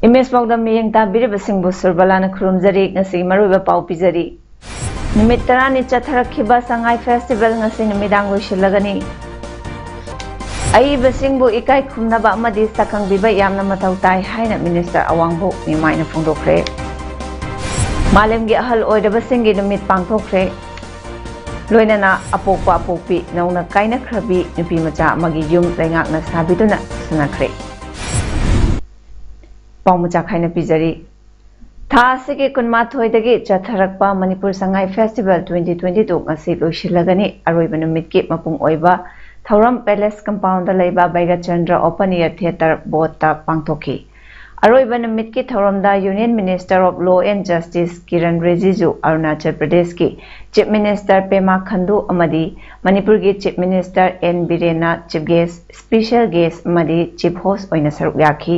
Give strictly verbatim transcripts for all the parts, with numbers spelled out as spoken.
Image ꯄꯥꯎꯗꯝ ꯃꯤꯠꯌꯦꯡ ꯇꯥꯕꯤꯔꯤꯕꯁꯤꯡꯕꯨ ꯁꯨꯔꯕꯂꯥꯅ ꯈꯨꯔꯨꯝꯖꯔꯤ꯫ ꯉꯁꯤꯒꯤ ꯃꯔꯨꯑꯣꯏꯕ ꯄꯥꯎ ꯄꯤꯖꯔꯤ꯫ ꯅꯨꯃꯤꯠ ꯇꯔꯥꯅꯤ ꯆꯠꯊꯔꯛꯈꯤꯕ ꯁꯉꯥꯏ ꯐꯦꯁꯇꯤꯚꯦꯜ ꯉꯁꯤ ꯅꯨꯃꯤꯗꯥꯡ ꯂꯣꯏꯁꯤꯜꯂꯒꯅꯤ꯫ ꯑꯏꯕꯁꯤꯡꯕꯨ ꯏꯀꯥꯏ ꯈꯨꯝꯅꯕ ꯑꯃꯗꯤ ꯁꯛꯈꯪꯕꯤꯕ ꯌꯥꯝꯅ ꯃꯊꯧ ꯇꯥꯏ ꯍꯥꯏꯅ ꯃꯤꯅꯤꯁꯇꯔ ꯑꯋꯥꯡꯕꯧ ꯃꯤꯃꯥꯏꯅ ꯐꯣꯡꯗꯣꯛꯈ꯭ꯔꯦ꯫ ꯃꯥꯂꯦꯝꯒꯤ ꯑꯍꯜ ꯑꯣꯏꯔꯕꯁꯤꯡꯒꯤ ꯅꯨꯃꯤꯠ ꯄꯥꯡꯊꯣꯛꯈ꯭ꯔꯦ꯫ ꯂꯣꯏꯅꯅ ꯑꯄꯣꯛꯄ ꯑꯄꯣꯛꯄꯤ ꯅꯧꯅ ꯀꯥꯏꯅꯈ꯭ꯔꯕꯤ ꯅꯨꯄꯤ ꯃꯆꯥ ꯑꯃꯒꯤ ꯌꯨꯝ ꯂꯩꯉꯥꯛꯅ ꯁꯥꯕꯤꯗꯨꯅ ꯁꯤꯟꯅꯈ꯭ꯔꯦ꯫ ꯄꯥꯎ ꯃꯆꯥ ꯈꯥꯏꯅ ꯄꯤꯖꯔꯤ꯫ ꯊꯥ ꯑꯁꯤꯒꯤ ꯀꯨꯟꯃꯥꯊꯣꯏꯗꯒꯤ ꯆꯠꯊꯔꯛꯄ Manipur Sangai festival twenty twenty two ꯉꯁꯤ ꯂꯣꯏꯁꯤꯜꯂꯒꯅꯤ꯫ ꯑꯔꯣꯏꯕ ꯅꯨꯃꯤꯠꯀꯤ ꯃꯄꯨꯡ ꯑꯣꯏꯕ ꯊꯧꯔꯝ ꯄꯦꯂꯦꯁ ꯀꯝꯄꯥꯎꯟꯗ ꯂꯩꯕ ꯕꯩꯒꯆꯟꯗ꯭ꯔ ꯑꯣꯄꯟ ꯑꯦꯌꯔ ꯊꯤꯌꯦꯇꯔ ꯕꯣꯠꯇ ꯄꯥꯡꯊꯣꯛꯈꯤ꯫ ꯑꯔꯣꯏꯕ ꯅꯨꯃꯤꯠꯀꯤ ꯊꯧꯔꯝꯗ Union Minister of Law and Justice Kiran ꯔꯤꯖꯤꯖꯨ, Arunachal ꯄ꯭ꯔꯗꯦꯁꯀꯤ Chief Minister ꯄꯦꯃꯥ ꯈꯟꯗꯨ ꯑꯃꯗꯤ ꯃꯅꯤꯄꯨꯔꯒꯤ Chief Minister ꯑꯦꯟ ꯕꯤꯔꯦꯟꯅ Chief Guest, Special Guest ꯑꯃꯗꯤ Chief Host ꯑꯣꯏꯅ ꯁꯔꯨꯛ ꯌꯥꯈꯤ꯫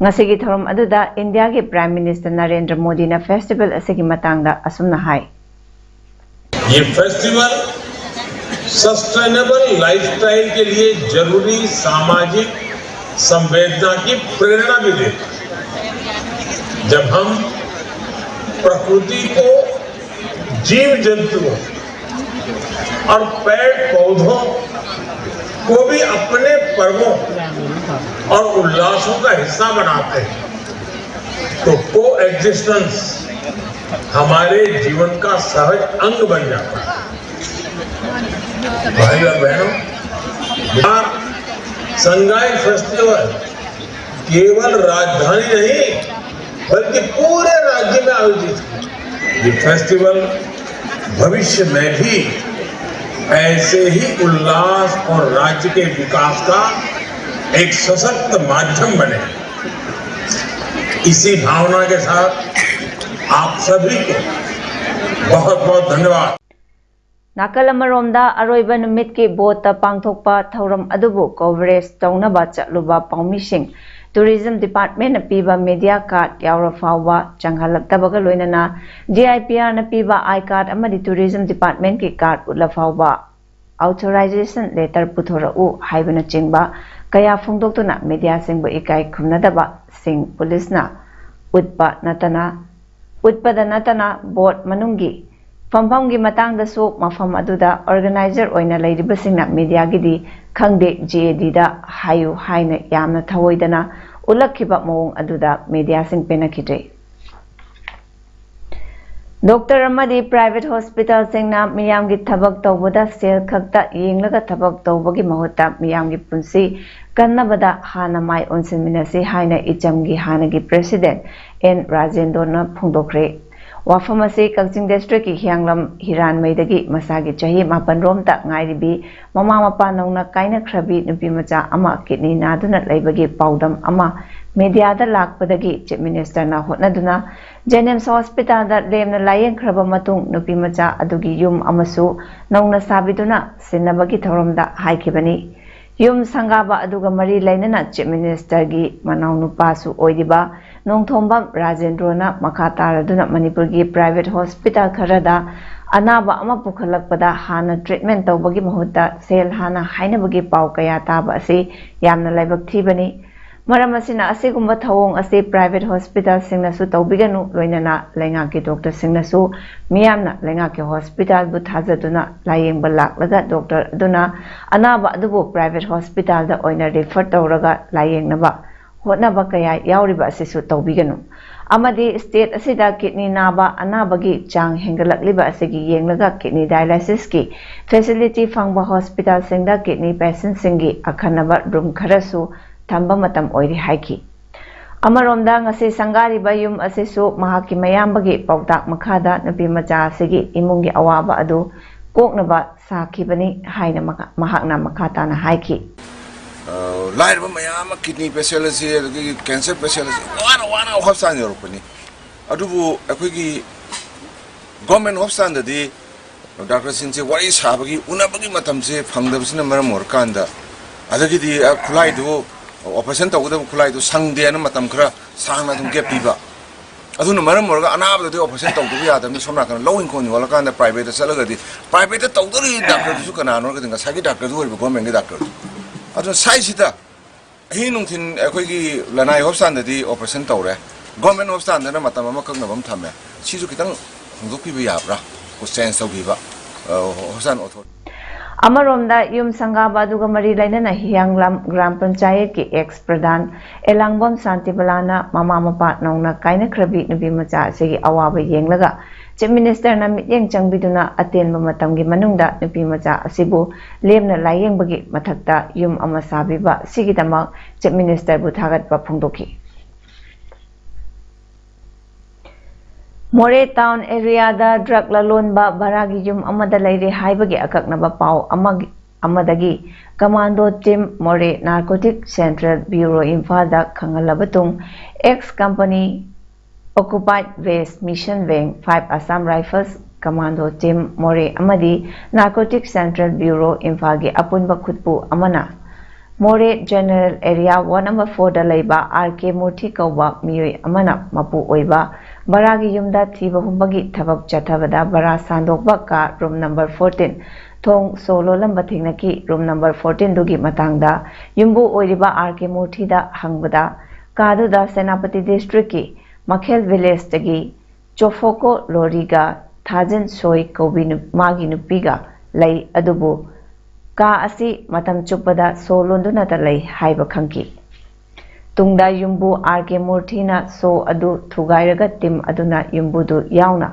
ꯉꯁꯤꯒꯤ ꯊꯧꯔꯝ ꯑꯗꯨꯗ ꯏꯟꯗꯤꯌꯥꯒꯤ Prime Minister ꯅꯔꯦꯟꯗ꯭ꯔ ꯃꯣꯗꯤꯅ ꯐꯦꯁꯇꯤꯚꯦꯜ ꯑꯁꯤꯒꯤ ꯃꯇꯥꯡꯗ ꯑꯁꯨꯝꯅ ꯍꯥꯏ꯫ ये फेस्टिवल सस्टेनेबल लाइफस्टाइल के लिए जरूरी सामाजिक संवेदना की प्रेरणा भी देता है। जब हम प्रकृति को, जीव जंतुओं और पेड़ पौधों को भी अपने पर्वों और उल्लासों का हिस्सा बनाते हैं, तो को एग्जिस्टेंस हमारे जीवन का सहज अंग बन जाता है। भाई और बहनों, यहाँ संगाई फेस्टिवल केवल राजधानी नहीं, बल्कि पूरे राज्य में आयोजित है। ये फेस्टिवल भविष्य में भी ऐसे ही उल्लास और राज्य के विकास का एक सशक्त माध्यम बने। इसी भावना के साथ आप सभी को बहुत बहुत धन्यवाद। ꯅꯥꯀꯜ ꯑꯃꯔꯣꯝꯗ ꯑꯔꯣꯏꯕ ꯅꯨꯃꯤꯠꯀꯤ ꯕꯣꯠꯇ ꯄꯥꯡꯊꯣꯛꯄ ꯊꯧꯔꯝ ꯑꯗꯨꯕꯨ ꯀꯣꯚꯔꯦꯖ ꯇꯧꯅꯕ ꯆꯠꯂꯨꯕ ꯄꯥꯎꯃꯤꯁꯤꯡ, ꯇꯨꯔꯤꯖꯝ ꯗꯤꯄꯥꯔꯠꯃꯦꯟꯅ ꯄꯤꯕ ꯃꯦꯗꯤꯌꯥ ꯀꯥꯔꯗ ꯌꯥꯎꯔ ꯐꯥꯎꯕ ꯆꯪꯍꯜꯂꯛꯇꯕꯒ ꯂꯣꯏꯅꯅ ꯗꯤ ꯑꯥꯏ ꯄꯤ ꯑꯥꯔꯅ ꯄꯤꯕ ꯑꯥꯏ ꯀꯥꯔꯗ ꯑꯃꯗꯤ ꯇꯨꯔꯤꯖꯝ ꯗꯤꯄꯥꯔꯠꯃꯦꯟꯒꯤ ꯀꯥꯔꯗ ꯎꯠꯂ ꯐꯥꯎꯕ ꯑꯣꯊꯣꯔꯥꯏꯖꯦꯁꯟ ꯂꯦꯇꯔ ꯄꯨꯊꯣꯔꯛꯎ ꯍꯥꯏꯕꯅꯆꯤꯡꯕ ꯀꯌꯥ ꯐꯣꯡꯗꯣꯛꯇꯨꯅ ꯃꯦꯗꯤꯌꯥꯁꯤꯡꯕꯨ ꯏꯀꯥꯏ ꯈꯨꯝꯅꯗꯕꯁꯤꯡ ꯄꯨꯂꯤꯁꯅ ꯎꯠꯄ ꯅꯠꯇꯅ ꯎꯠꯄꯗ ꯅꯠꯇꯅ ꯕꯣꯠ ꯃꯅꯨꯡꯒꯤ ꯐꯝꯐꯝꯒꯤ ꯃꯇꯥꯡꯗꯁꯨ ꯃꯐꯝ ꯑꯗꯨꯗ ꯑꯣꯔꯒꯅꯥꯏꯖꯔ ꯑꯣꯏꯅ ꯂꯩꯔꯤꯕꯁꯤꯡꯅ ꯃꯦꯗꯤꯌꯥꯒꯤꯗꯤ ꯈꯪꯗꯦ, ꯖꯤ ꯑꯦ ꯗꯤꯗ ꯍꯥꯏꯌꯨ ꯍꯥꯏꯅ ꯌꯥꯝꯅ ꯊꯧꯑꯣꯏꯗꯅ ꯎꯠꯂꯛꯈꯤꯕ ꯃꯑꯣꯡ ꯑꯗꯨꯗ ꯃꯦꯗꯤꯌꯥꯁꯤꯡ ꯄꯦꯟꯅꯈꯤꯗ꯭ꯔꯦ꯫ ꯗꯣꯛꯇꯔ ꯑꯃꯗꯤ ꯄ꯭ꯔꯥꯏꯚꯦꯠ ꯍꯣꯁꯄꯤꯇꯥꯜꯁꯤꯡꯅ ꯃꯤꯌꯥꯝꯒꯤ ꯊꯕꯛ ꯇꯧꯕꯗ ꯁꯦꯜ ꯈꯛꯇ ꯌꯦꯡꯂꯒ ꯊꯕꯛ ꯇꯧꯕꯒꯤ ꯃꯍꯨꯠꯇ ꯃꯤꯌꯥꯝꯒꯤ ꯄꯨꯟꯁꯤ ꯀꯟꯅꯕꯗ ꯍꯥꯟꯅ ꯃꯥꯏ ꯑꯣꯟꯁꯤꯟꯃꯤꯟꯅꯁꯤ ꯍꯥꯏꯅ ꯏꯆꯝꯒꯤ ꯍꯥꯟꯅꯒꯤ ꯄ꯭ꯔꯦꯁꯤꯗꯦꯟꯠ ꯑꯦꯟ ꯔꯥꯖꯦꯟꯗ꯭ꯔꯣꯅ ꯐꯣꯡꯗꯣꯛꯈ꯭ꯔꯦ꯫ ꯋꯥꯐꯝ ꯑꯁꯤ ꯀꯛꯆꯤꯡ ꯗꯤꯁꯇ꯭ꯔꯤꯛꯀꯤ ꯍꯤꯌꯥꯡꯂꯝ ꯍꯤꯔꯥꯟꯃꯩꯗꯒꯤ ꯃꯁꯥꯒꯤ ꯆꯍꯤ ꯃꯥꯄꯟ ꯔꯣꯝꯇ ꯉꯥꯏꯔꯤꯕꯤ ꯃꯃꯥ ꯃꯄꯥ ꯅꯧꯅ ꯀꯥꯏꯅꯈ꯭ꯔꯕꯤ ꯅꯨꯄꯤ ꯃꯆꯥ ꯑꯃ ꯀꯤꯗꯅꯤ ꯅꯥꯗꯨꯅ ꯂꯩꯕꯒꯤ ꯄꯥꯎꯗꯝ ꯑꯃ ꯃꯦꯗꯤꯌꯥꯗ ꯂꯥꯛꯄꯗꯒꯤ ꯆꯤꯐ ꯃꯤꯅꯤꯁꯇꯔꯅ ꯍꯣꯠꯅꯗꯨꯅ ꯖꯦꯅꯤꯝꯁ ꯍꯣꯁꯄꯤꯇꯥꯜꯗ ꯂꯦꯝꯅ ꯂꯥꯌꯦꯡꯈ꯭ꯔꯕ ꯃꯇꯨꯡ ꯅꯨꯄꯤ ꯃꯆꯥ ꯑꯗꯨꯒꯤ ꯌꯨꯝ ꯑꯃꯁꯨ ꯅꯧꯅ ꯁꯥꯕꯤꯗꯨꯅ ꯁꯤꯟꯅꯕꯒꯤ ꯊꯧꯔꯝꯗ ꯍꯥꯏꯈꯤꯕꯅꯤ꯫ ꯌꯨꯝ ꯁꯪꯒꯥꯕ ꯑꯗꯨꯒ ꯃꯔꯤ ꯂꯩꯅꯅ ꯆꯤꯐ ꯃꯤꯅꯤꯁꯇꯔꯒꯤ ꯃꯅꯥꯎꯅꯨꯄꯥꯁꯨ ꯑꯣꯏꯔꯤꯕ ꯅꯣꯡꯊꯣꯝꯕꯝ ꯔꯥꯖꯦꯟꯗ꯭ꯔꯣꯅ ꯃꯈꯥ ꯇꯥꯔꯗꯨꯅ ꯃꯅꯤꯄꯨꯔꯒꯤ ꯄ꯭ꯔꯥꯏꯚꯦꯠ ꯍꯣꯁꯄꯤꯇꯥꯜ ꯈꯔꯗ ꯑꯅꯥꯕ ꯑꯃ ꯄꯨꯈꯠꯂꯛꯄꯗ ꯍꯥꯟꯅ ꯇ꯭ꯔꯤꯠꯃꯦꯟ ꯇꯧꯕꯒꯤ ꯃꯍꯨꯠꯇ ꯁꯦꯜ ꯍꯥꯟꯅ ꯍꯥꯏꯅꯕꯒꯤ ꯄꯥꯎ ꯀꯌꯥ ꯇꯥꯕ ꯑꯁꯤ ꯌꯥꯝꯅ ꯂꯥꯏꯕꯛ ꯊꯤꯕꯅꯤ꯫ ꯃꯔꯝ ꯑꯁꯤꯅ ꯑꯁꯤꯒꯨꯝꯕ ꯊꯧꯑꯣꯡ ꯑꯁꯤ ꯄ꯭ꯔꯥꯏꯚꯦꯠ ꯍꯣꯁꯄꯤꯇꯥꯜꯁꯤꯡꯅꯁꯨ ꯇꯧꯕꯤꯒꯅꯨ, ꯂꯣꯏꯅꯅ ꯂꯩꯉꯥꯛꯀꯤ ꯗꯣꯛꯇꯔꯁꯤꯡꯅꯁꯨ ꯃꯤꯌꯥꯝꯅ ꯂꯩꯉꯥꯛꯀꯤ ꯍꯣꯁꯄꯤꯇꯥꯜꯕꯨ ꯊꯥꯖꯗꯨꯅ ꯂꯥꯌꯦꯡꯕ ꯂꯥꯛꯂꯒ ꯗꯣꯛꯇꯔ ꯑꯗꯨꯅ ꯑꯅꯥꯕ ꯑꯗꯨꯕꯨ ꯄ꯭ꯔꯥꯏꯚꯦꯠ ꯍꯣꯁꯄꯤꯇꯥꯜꯗ ꯑꯣꯏꯅ ꯔꯤꯐꯔ ꯇꯧꯔꯒ ꯂꯥꯌꯦꯡꯅꯕ ꯍꯣꯠꯅꯕ ꯀꯌꯥ ꯌꯥꯎꯔꯤꯕ ꯑꯁꯤꯁꯨ ꯇꯧꯕꯤꯒꯅꯨ꯫ ꯑꯃꯗꯤ ꯁ꯭ꯇꯦꯠ ꯑꯁꯤꯗ ꯀꯤꯗꯅꯤ ꯅꯥꯕ ꯑꯅꯥꯕꯒꯤ ꯆꯥꯡ ꯍꯦꯟꯒꯠꯂꯛꯂꯤꯕ ꯑꯁꯤꯒꯤ ꯌꯦꯡꯂꯒ ꯀꯤꯗꯅꯤ ꯗꯥꯏꯂꯥꯏꯁꯤꯁꯀꯤ ꯐꯦꯁꯤꯂꯤꯇꯤ ꯐꯪꯕ ꯍꯣꯁꯄꯤꯇꯥꯜꯁꯤꯡꯗ ꯀꯤꯗꯅꯤ ꯄꯦꯁꯦꯟꯠꯁꯤꯡꯒꯤ ꯑꯈꯟꯅꯕ ꯔꯨꯝ ꯈꯔꯁꯨ ꯊꯝꯕ ꯃꯇꯝ ꯑꯣꯏꯔꯦ ꯍꯥꯏꯈꯤ꯫ ꯑꯃꯔꯣꯝꯗ ꯉꯁꯤ ꯁꯪꯒꯥꯔꯤꯕ ꯌꯨꯝ ꯑꯁꯤꯁꯨ ꯃꯍꯥꯛꯀꯤ ꯃꯌꯥꯝꯕꯒꯤ ꯄꯥꯎꯇꯥꯛ ꯃꯈꯥꯗ ꯅꯨꯄꯤ ꯃꯆꯥ ꯑꯁꯤꯒꯤ ꯏꯃꯨꯡꯒꯤ ꯑꯋꯥꯕ ꯑꯗꯨ ꯀꯣꯛꯅꯕ ꯁꯥꯈꯤꯕꯅꯤ ꯍꯥꯏꯅ ꯃꯈꯥ-, ꯃꯍꯥꯛꯅ ꯃꯈꯥ ꯇꯥꯅ ꯍꯥꯏꯈꯤ꯫ ꯂꯥꯏꯔꯕ ꯃꯌꯥꯝ ꯑꯃ ꯀꯤꯗꯅꯤ ꯄꯦꯁꯦꯟ ꯑꯁꯤ, ꯑꯗꯒꯤ ꯀꯦꯟꯁꯔ ꯄꯦꯁꯦꯟ ꯑꯁꯤ ꯋꯥꯅ ꯋꯥꯅ ꯍꯣꯁꯄꯤꯇꯥꯜ ꯌꯧꯔꯛꯄꯅꯤ꯫ ꯑꯗꯨꯕꯨ ꯑꯩꯈꯣꯏꯒꯤ ꯒꯣꯔꯃꯦꯟ ꯍꯣꯁꯄꯤꯇꯥꯜꯗꯗꯤ ꯗꯥꯛꯇꯔꯁꯤꯡꯁꯦ ꯋꯥꯔꯤ ꯁꯥꯕꯒꯤ, ꯎꯅꯕꯒꯤ ꯃꯇꯝꯁꯦ ꯐꯪꯗꯕꯁꯤꯅ ꯃꯔꯝ ꯑꯣꯏꯔꯀꯥꯟꯗ, ꯑꯗꯒꯤꯗꯤ ꯈꯨꯠꯂꯥꯏꯗꯨ, ꯑꯣꯄꯔꯦꯁꯟ ꯇꯧꯒꯗꯕ ꯈꯨꯠꯂꯥꯏꯗꯨ ꯁꯪꯗꯦꯅ ꯃꯇꯝ ꯈꯔ ꯁꯥꯡꯅ ꯑꯗꯨꯝ ꯒꯦꯞ ꯄꯤꯕ, ꯑꯗꯨꯅ ꯃꯔꯝ ꯑꯣꯏꯔꯒ ꯑꯅꯥꯕꯗꯨꯗꯤ ꯑꯣꯄꯔꯦꯁꯟ ꯇꯧꯗꯕ ꯌꯥꯗꯕꯅꯤ꯫ ꯁꯣꯝ ꯅꯥꯀꯟꯗ ꯂꯧ ꯏꯪꯈꯣꯜ ꯌꯣꯜꯂꯀꯥꯟꯗ ꯄ꯭ꯔꯥꯏꯚꯦꯠꯇ ꯆꯠꯂꯒꯗꯤ, ꯄ꯭ꯔꯥꯏꯚꯦꯠꯇ ꯇꯧꯗꯣꯔꯤ ꯗꯥꯛꯇꯔꯗꯨꯁꯨ ꯀꯅꯥꯅꯣ ꯍꯥꯏꯔꯒꯗꯤ ꯉꯁꯥꯏꯒꯤ ꯗꯥꯛꯇꯔꯗꯨ ꯑꯣꯏꯔꯤꯕ, ꯒꯣꯔꯃꯦꯟꯒꯤ ꯗꯥꯛꯇꯔꯗꯨ꯫ ꯑꯗꯨꯅ ꯁ꯭ꯋꯥꯏꯁꯤꯗ ꯑꯍꯤꯡ ꯅꯨꯡꯊꯤꯟ ꯑꯩꯈꯣꯏꯒꯤ ꯂꯅꯥꯏ ꯍꯣꯁꯄꯤꯇꯥꯜꯗꯗꯤ ꯑꯣꯄꯔꯦꯁꯟ ꯇꯧꯔꯦ, ꯒꯣꯔꯃꯦꯟ ꯍꯣꯁꯄꯤꯇꯥꯜꯗꯅ ꯃꯇꯝ ꯑꯃ ꯀꯛꯅꯕ ꯑꯃ ꯊꯝꯃꯦ꯫ ꯁꯤꯁꯨ ꯈꯤꯇꯪ ꯍꯣꯡꯗꯣꯛꯄꯤꯕ ꯌꯥꯕ꯭ꯔꯥ? ꯆꯦꯟꯖ ꯇꯧꯕꯤꯕ ꯍꯣꯁꯄꯤꯇꯥꯜ ꯑꯣꯊꯣꯔꯤꯇꯤ꯫ ꯑꯃꯔꯣꯝꯗ, ꯌꯨꯝ ꯁꯪꯒꯥꯕ ꯑꯗꯨꯒ ꯃꯔꯤ ꯂꯩꯅꯅ ꯍꯤꯌꯥꯡꯂꯝ ꯒ꯭ꯔꯥꯝ ꯄꯟꯆꯥꯌꯠꯀꯤ ꯑꯦꯛꯁ ꯄ꯭ꯔꯙꯥꯟ ꯑꯦꯂꯥꯡꯕꯝ ꯁꯥꯟꯇꯤꯕꯂꯥꯅ ꯃꯃꯥ ꯃꯄꯥ ꯅꯧꯅ ꯀꯥꯏꯅꯈ꯭ꯔꯕꯤ ꯅꯨꯄꯤ ꯃꯆꯥ ꯑꯁꯤꯒꯤ ꯑꯋꯥꯕ ꯌꯦꯡꯂꯒ, ꯆꯤꯐ ꯃꯤꯅꯤꯁꯇꯔꯅ ꯃꯤꯠꯌꯦꯡ ꯆꯪꯕꯤꯗꯨꯅ ꯑꯇꯦꯟꯕ ꯃꯇꯝꯒꯤ ꯃꯅꯨꯡꯗ ꯅꯨꯄꯤ ꯃꯆꯥ ꯑꯁꯤꯕꯨ ꯂꯦꯝꯅ ꯂꯥꯏꯌꯦꯡꯕꯒꯤ ꯃꯊꯛꯇ ꯌꯨꯝ ꯑꯃ ꯁꯥꯕꯤꯕ ꯑꯁꯤꯒꯤꯗꯃꯛ ꯆꯤꯐ ꯃꯤꯅꯤꯁꯇꯔꯕꯨ ꯊꯥꯒꯠꯄ ꯐꯣꯡꯗꯣꯛꯈꯤ꯫ ꯃꯣꯔꯦ ꯇꯥꯎꯟ ꯑꯦꯔꯤꯌꯥꯗ ꯗ꯭ꯔꯒ ꯂꯂꯣꯟꯕ ꯚꯔꯥꯒꯤ ꯌꯨꯝ ꯑꯃꯗ ꯂꯩꯔꯦ ꯍꯥꯏꯕꯒꯤ ꯑꯀꯛꯅꯕ ꯄꯥꯎ ꯑꯃꯒꯤ ꯑꯃꯗꯒꯤ ꯀꯃꯥꯟꯗꯣ ꯇꯤꯝ ꯃꯣꯔꯦ ꯅꯥꯔꯀꯣꯇꯤꯛ ꯁꯦꯟꯇ꯭ꯔꯦꯜ ꯕ꯭ꯌꯨꯔꯣ ꯏꯝꯐꯥꯜꯗ ꯈꯪꯍꯜꯂꯕ ꯇꯨꯡ, ꯑꯦꯛꯁ ꯀꯝꯄꯅꯤ ꯑꯣꯀꯨꯄꯥꯏꯗ ꯋꯦꯁ mission wing five Assam rifles commando team Moreh ꯑꯃꯗꯤ ꯅꯥꯔꯀꯣꯇꯤꯛ ꯁꯦꯟꯇ꯭ꯔꯦꯜ ꯕ꯭ꯌꯨꯔꯣ ꯏꯝꯐꯥꯜꯒꯤ ꯑꯄꯨꯟꯕ ꯈꯨꯠꯄꯨ ꯑꯃꯅ ꯃꯣꯔꯦ ꯖꯦꯅꯔꯦꯜ ꯑꯦꯔꯤꯌꯥ ꯋꯥꯔꯗ ꯅꯝꯕꯔ ꯐꯣꯔꯗ ꯂꯩꯕ ꯑꯥꯔ ꯀꯦ ꯃꯨꯔꯊꯤ ꯀꯧꯕ ꯃꯤꯑꯣꯏ ꯑꯃꯅ ꯃꯄꯨ ꯑꯣꯏꯕ ꯕꯔꯥꯒꯤ ꯌꯨꯝꯗ ꯊꯤꯕ ꯍꯨꯝꯕꯒꯤ ꯊꯕꯛ ꯆꯠꯊꯕꯗ ꯕꯔꯥ ꯁꯥꯟꯗꯣꯛꯄ ꯀꯥ ꯔꯨꯝ ꯅꯝꯕꯔ ꯐꯣꯔꯇꯤꯟ ꯊꯣꯡ ꯁꯣ ꯂꯣꯜꯂꯝꯕ ꯊꯦꯡꯅꯈꯤ꯫ ꯔꯨꯝ ꯅꯝꯕꯔ ꯐꯣꯔꯇꯤꯟꯗꯨꯒꯤ ꯃꯇꯥꯡꯗ ꯌꯨꯝꯕꯨ ꯑꯣꯏꯔꯤꯕ ꯑꯥꯔ ꯀꯦ ꯃꯨꯔꯊꯤꯗ ꯍꯪꯕꯗ, ꯀꯥꯗꯨꯗ ꯁꯦꯅꯥꯄꯇꯤ ꯗꯤꯁꯇ꯭ꯔꯤꯛꯀꯤ ꯃꯈꯦꯜ ꯚꯤꯂꯦꯖꯇꯒꯤ ꯆꯣꯐꯣꯀꯣ ꯂꯣꯔꯤꯒ ꯊꯥꯖꯟ ꯁꯣꯏ ꯀꯧꯕꯤ ꯅꯨ-, ꯃꯥꯒꯤ ꯅꯨꯄꯤꯒ ꯂꯩ, ꯑꯗꯨꯕꯨ ꯀꯥ ꯑꯁꯤ ꯃꯇꯝ ꯆꯨꯞꯄꯗ ꯁꯣ ꯂꯣꯟꯗꯨꯅꯇ ꯂꯩ ꯍꯥꯏꯕ ꯈꯪꯈꯤ꯫ ꯇꯨꯡꯗ ꯌꯨꯝꯕꯨ ꯑꯥꯔ ꯀꯦ ꯃꯨꯔꯊꯤꯅ ꯁꯣ ꯑꯗꯨ ꯊꯨꯒꯥꯏꯔꯒ ꯇꯤꯝ ꯑꯗꯨꯅ ꯌꯨꯝꯕꯨꯗꯨ ꯌꯥꯎꯅ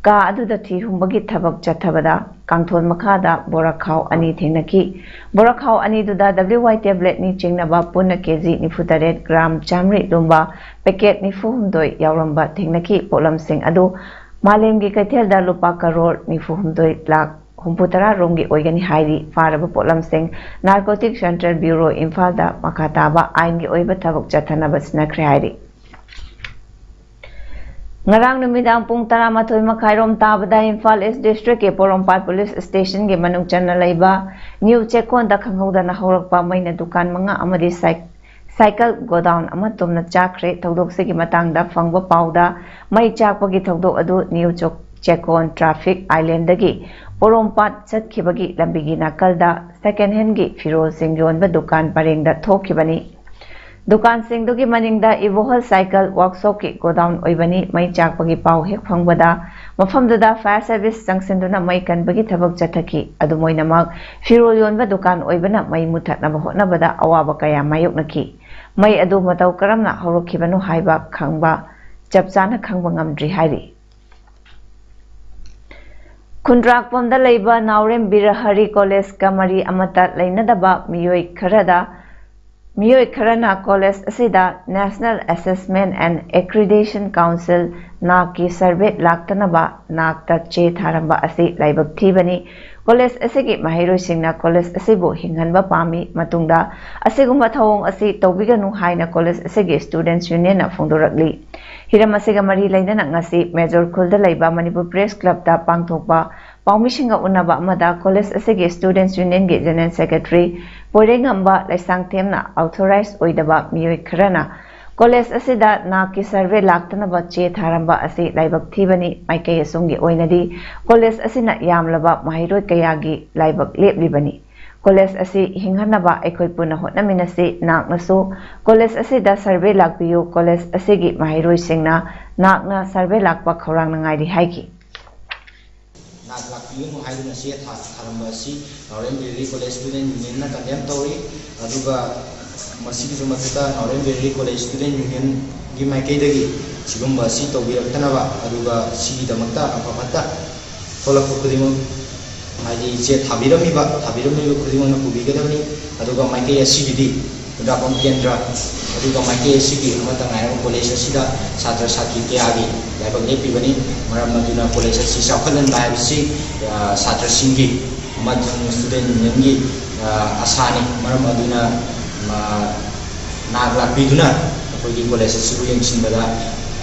ꯀꯥ ꯑꯗꯨꯗ ꯊꯤ ꯍꯨꯝꯕꯒꯤ ꯊꯕꯛ ꯆꯠꯊꯕꯗ ꯀꯥꯡꯊꯣꯟ ꯃꯈꯥꯗ ꯕꯣꯔꯥꯈꯥꯎ ꯑꯅꯤ ꯊꯦꯡꯅꯈꯤ꯫ ꯕꯣꯔꯥꯈꯥꯎ ꯑꯅꯤꯗꯨꯗ ꯗꯕ꯭ꯂꯤꯎ ꯋꯥꯏ ꯇꯦꯕ꯭ꯂꯦꯠꯅꯤ ꯆꯤꯡꯅꯕ ꯄꯨꯟꯅ ꯀꯦ ꯖꯤ ꯅꯤꯐꯨ ꯇꯔꯦꯠ, ꯒ꯭ꯔꯥꯝ ꯆꯥꯃꯔꯤ ꯂꯨꯝꯕ ꯄꯦꯀꯦꯠ ꯅꯤꯐꯨ ꯍꯨꯝꯗꯣꯏ ꯌꯥꯎꯔꯝꯕ ꯊꯦꯡꯅꯈꯤ꯫ ꯄꯣꯠꯂꯝꯁꯤꯡ ꯑꯗꯨ ꯃꯥꯂꯦꯝꯒꯤ ꯀꯩꯊꯦꯜꯗ ꯂꯨꯄꯥ ꯀꯔꯣꯔ ꯅꯤꯐꯨ ꯍꯨꯝꯗꯣꯏ ꯂꯥꯈ ꯍꯨꯝꯐꯨꯇꯔꯥ ꯔꯣꯝꯒꯤ ꯑꯣꯏꯒꯅꯤ ꯍꯥꯏꯔꯤ꯫ ꯐꯥꯔꯕ ꯄꯣꯠꯂꯝꯁꯤꯡ Narcotic Central Bureau ꯏꯝꯐꯥꯜꯗ ꯃꯈꯥ ꯇꯥꯕ ꯑꯥꯏꯟꯒꯤ ꯑꯣꯏꯕ ꯊꯕꯛ ꯆꯠꯊꯅꯕ ꯁꯤꯟꯅꯈ꯭ꯔꯦ ꯍꯥꯏꯔꯤ꯫ ꯉꯔꯥꯡ ꯅꯨꯃꯤꯗꯥꯡ ꯄꯨꯡ ꯇꯔꯥꯃꯥꯊꯣꯏ ꯃꯈꯥꯏꯔꯣꯝ ꯇꯥꯕꯗ ꯏꯝꯐꯥꯜ ꯏꯁ ꯗꯤꯁꯇ꯭ꯔꯤꯛꯀꯤ ꯄꯣꯔꯣꯝꯄꯥꯠ ꯄꯨꯂꯤꯁ ꯁ꯭ꯇꯦꯁꯟꯒꯤ ꯃꯅꯨꯡ ꯆꯟꯅ ꯂꯩꯕ ꯅ꯭ꯌꯨ ꯆꯦꯛꯀꯣꯟꯗ ꯈꯪꯍꯧꯗꯅ ꯍꯧꯔꯛꯄ ꯃꯩꯅ ꯗꯨꯀꯥꯟ ꯃꯉꯥ ꯑꯃꯗꯤ ꯁꯥꯏ-, ꯁꯥꯏꯀꯜ ꯒꯣꯗꯥꯎꯟ ꯑꯃ ꯇꯨꯝꯅ ꯆꯥꯛꯈ꯭ꯔꯦ꯫ ꯊꯧꯗꯣꯛꯁꯤꯒꯤ ꯃꯇꯥꯡꯗ ꯐꯪꯕ ꯄꯥꯎꯗ ꯃꯩ ꯆꯥꯛꯄꯒꯤ ꯊꯧꯗꯣꯛ ꯑꯗꯨ ꯅ꯭ꯌꯨ ꯆꯣꯛ-, ꯆꯦꯛꯀꯣꯟ ꯇ꯭ꯔꯥꯐꯤꯛ ꯑꯥꯏꯂꯦꯟꯗꯒꯤ ꯄꯣꯔꯣꯝꯄꯥꯠ ꯆꯠꯈꯤꯕꯒꯤ ꯂꯝꯕꯤꯒꯤ ꯅꯥꯀꯜꯗ ꯁꯦꯀꯦꯟ ꯍꯦꯟꯒꯤ ꯐꯤꯔꯣꯜꯁꯤꯡ ꯌꯣꯟꯕ ꯗꯨꯀꯥꯟ ꯄꯔꯦꯡꯗ ꯊꯣꯛꯈꯤꯕꯅꯤ꯫ ꯗꯨꯀꯥꯟꯁꯤꯡꯗꯨꯒꯤ ꯃꯅꯤꯡꯗ ꯏꯕꯣꯍꯜ ꯁꯥꯏꯀꯜ ꯋꯥꯔꯛꯁꯣꯞꯀꯤ ꯒꯣꯗꯥꯎꯟ ꯑꯣꯏꯕꯅꯤ꯫ ꯃꯩ ꯆꯥꯛꯄꯒꯤ ꯄꯥꯎ ꯍꯦꯛ ꯐꯪꯕꯗ ꯃꯐꯝꯗꯨꯗ ꯐꯥꯌꯔ ꯁꯔꯚꯤꯁ ꯆꯪꯁꯤꯟꯗꯨꯅ ꯃꯩ ꯀꯟꯕꯒꯤ ꯊꯕꯛ ꯆꯠꯊꯈꯤ꯫ ꯑꯗꯨꯝ ꯑꯣꯏꯅꯃꯛ, ꯐꯤꯔꯣꯜ ꯌꯣꯟꯕ ꯗꯨꯀꯥꯟ ꯑꯣꯏꯕꯅ ꯃꯩ ꯃꯨꯊꯠꯅꯕ ꯍꯣꯠꯅꯕꯗ ꯑꯋꯥꯕ ꯀꯌꯥ ꯃꯥꯌꯣꯛꯅꯈꯤ꯫ ꯃꯩ ꯑꯗꯨ ꯃꯇꯧ ꯀꯔꯝꯅ ꯍꯧꯔꯛꯈꯤꯕꯅꯣ ꯍꯥꯏꯕ ꯈꯪꯕ, ꯆꯞ ꯆꯥꯅ ꯈꯪꯕ ꯉꯝꯗ꯭ꯔꯤ ꯍꯥꯏꯔꯤ꯫ ꯈꯨꯟꯗ꯭ꯔꯥꯛꯄꯝꯗ ꯂꯩꯕ ꯅꯥꯎꯔꯦꯝ ꯕꯤꯔꯍꯔꯤ ꯀꯣꯂꯦꯖꯀ ꯃꯔꯤ ꯑꯃꯠꯇ ꯂꯩꯅꯗꯕ ꯃꯤꯑꯣꯏ ꯈꯔꯗ, ꯃꯤꯑꯣꯏ ꯈꯔꯅ ꯀꯣꯂꯦꯖ ꯑꯁꯤꯗ National Assessment and Accreditation Council, ꯅꯥꯛꯀꯤ ꯁꯔꯚꯦ ꯂꯥꯛꯇꯅꯕ ꯅꯥꯛꯇ ꯆꯦ ꯊꯥꯔꯝꯕ ꯑꯁꯤ ꯂꯥꯏꯕꯛ ꯊꯤꯕꯅꯤ꯫ ꯀꯣꯂꯦꯖ ꯑꯁꯤꯒꯤ ꯃꯍꯩꯔꯣꯏꯁꯤꯡꯅ ꯀꯣꯂꯦꯖ ꯑꯁꯤꯕꯨ ꯍꯤꯡꯍꯟꯕ ꯄꯥꯝꯃꯤ꯫ ꯃꯇꯨꯡꯗ ꯑꯁꯤꯒꯨꯝꯕ ꯊꯧꯑꯣꯡ ꯑꯁꯤ ꯇꯧꯕꯤꯒꯅꯨ ꯍꯥꯏꯅ ꯀꯣꯂꯦꯖ ꯑꯁꯤꯒꯤ Students Unionꯅ ꯐꯣꯡꯗꯣꯔꯛꯂꯤ꯫ ꯍꯤꯔꯝ ꯑꯁꯤꯒ ꯃꯔꯤ ꯂꯩꯅꯅ ꯉꯁꯤ ꯃꯦꯖꯣꯔ ꯈꯨꯜꯗ ꯂꯩꯕ ꯃꯅꯤꯄꯨꯔ ꯄ꯭ꯔꯦꯁ ꯀ꯭ꯂꯕꯇ ꯄꯥꯡꯊꯣꯛꯄ ꯄꯥꯎꯃꯤꯁꯤꯡꯒ ꯎꯅꯕ ꯑꯃꯗ ꯀꯣꯂꯦꯖ ꯑꯁꯤꯒꯤ Students Unionꯒꯤ General Secretary ꯄꯣꯏꯔꯩꯉꯝꯕ ꯂꯩꯁꯥꯡꯊꯦꯝꯅ ꯑꯣꯊꯣꯔꯥꯏꯖ ꯑꯣꯏꯗꯕ ꯃꯤꯑꯣꯏ ꯈꯔꯅ ꯀꯣꯂꯦꯖ ꯑꯁꯤꯗ ꯅꯥꯛꯀꯤ ꯁꯔꯚꯦ ꯂꯥꯛꯇꯅꯕ ꯆꯦ ꯊꯥꯔꯝꯕ ꯑꯁꯤ ꯂꯥꯏꯕꯛ ꯊꯤꯕꯅꯤ꯫ ꯃꯥꯏꯀꯩ ꯑꯁꯣꯝꯒꯤ ꯑꯣꯏꯅꯗꯤ ꯀꯣꯂꯦꯖ ꯑꯁꯤꯅ ꯌꯥꯝꯂꯕ ꯃꯍꯩꯔꯣꯏ ꯀꯌꯥꯒꯤ ꯂꯥꯏꯕꯛ ꯂꯦꯞꯂꯤꯕꯅꯤ꯫ ꯀꯣꯂꯦꯖ ꯑꯁꯤ ꯍꯤꯡꯍꯟꯅꯕ ꯑꯩꯈꯣꯏ ꯄꯨꯟꯅ ꯍꯣꯠꯅꯃꯤꯟꯅꯁꯤ꯫ ꯅꯥꯛꯅꯁꯨ ꯀꯣꯂꯦꯖ ꯑꯁꯤꯗ ꯁꯔꯚꯦ ꯂꯥꯛꯄꯤꯌꯨ꯫ ꯀꯣꯂꯦꯖ ꯑꯁꯤꯒꯤ ꯃꯍꯩꯔꯣꯏꯁꯤꯡꯅ ꯅꯥꯛꯅ ꯁꯔꯚꯦ ꯂꯥꯛꯄ ꯈꯧꯔꯥꯡꯅ ꯉꯥꯏꯔꯤ ꯍꯥꯏꯈꯤ꯫ ꯅꯥꯛ ꯂꯥꯛꯄꯤꯒꯅꯨ ꯍꯥꯏꯗꯨꯅ ꯆꯦ ꯊꯥ-, ꯊꯥꯔꯝꯕ ꯑꯁꯤ ꯅꯥꯎꯔꯦꯝ ꯕꯤꯔꯤ ꯀꯣꯂꯦꯖ ꯁ꯭ꯇꯨꯗꯦꯟ ꯌꯨꯅꯤꯌꯟꯅ ꯀꯟꯗꯦꯝ ꯇꯧꯔꯤ꯫ ꯑꯗꯨꯒ ꯃꯁꯤꯒꯤꯁꯨ ꯃꯊꯛꯇ ꯅꯥꯎꯔꯦꯝ ꯕꯤꯔꯤ ꯀꯣꯂꯦꯖ ꯁ꯭ꯇꯨꯗꯦꯟ ꯌꯨꯅꯤꯌꯟꯒꯤ ꯃꯥꯏꯀꯩꯗꯒꯤ ꯁꯤꯒꯨꯝꯕ ꯑꯁꯤ ꯇꯧꯕꯤꯔꯛꯇꯅꯕ, ꯑꯗꯨꯒ ꯁꯤꯒꯤꯗꯃꯛꯇ ꯑꯐ ꯐꯠꯇ ꯊꯣꯛꯂꯛꯄ ꯈꯨꯗꯤꯡꯃꯛ, ꯍꯥꯏꯗꯤ ꯆꯦ ꯊꯥꯕꯤꯔꯝꯃꯤꯕ, ꯊꯥꯕꯤꯔꯝꯃꯤꯕ ꯈꯨꯗꯤꯡꯃꯛꯅ ꯄꯨꯕꯤꯒꯗꯕꯅꯤ꯫ ꯑꯗꯨꯒ ꯃꯥꯏꯀꯩ ꯑꯁꯤꯒꯤꯗꯤ ꯈꯨꯟꯗ꯭ꯔꯥꯛꯄꯝ ꯀꯦꯟꯗ꯭ꯔ ꯑꯗꯨꯒ ꯃꯥꯏꯀꯩ ꯑꯁꯤꯒꯤ ꯑꯃꯠꯇ ꯉꯥꯏꯔꯕ ꯀꯣꯂꯦꯖ ꯑꯁꯤꯗ ꯁꯥꯇ꯭ꯔ ꯁꯥꯇ꯭ꯔꯤ ꯀꯌꯥꯒꯤ ꯂꯥꯏꯕꯛ ꯂꯦꯞꯄꯤꯕꯅꯤ꯫ ꯃꯔꯝ ꯑꯗꯨꯅ ꯀꯣꯂꯦꯖ ꯑꯁꯤ ꯆꯥꯎꯈꯠꯍꯟꯕ ꯍꯥꯏꯕꯁꯤ, ꯑ, ꯁꯥꯇ꯭ꯔꯁꯤꯡꯒꯤ ꯑꯃꯁꯨꯡ ꯁ꯭ꯇꯨꯗꯦꯟ ꯌꯨꯅꯤꯌꯟꯒꯤ, ꯑ, ꯑꯁꯥꯅꯤ꯫ ꯃꯔꯝ ꯑꯗꯨꯅ, ꯑ, ꯅꯥꯛ ꯂꯥꯛꯄꯤꯗꯨꯅ ꯑꯩꯈꯣꯏꯒꯤ ꯀꯣꯂꯦꯖ ꯑꯁꯤꯕꯨ ꯌꯦꯡꯁꯤꯟꯕꯗ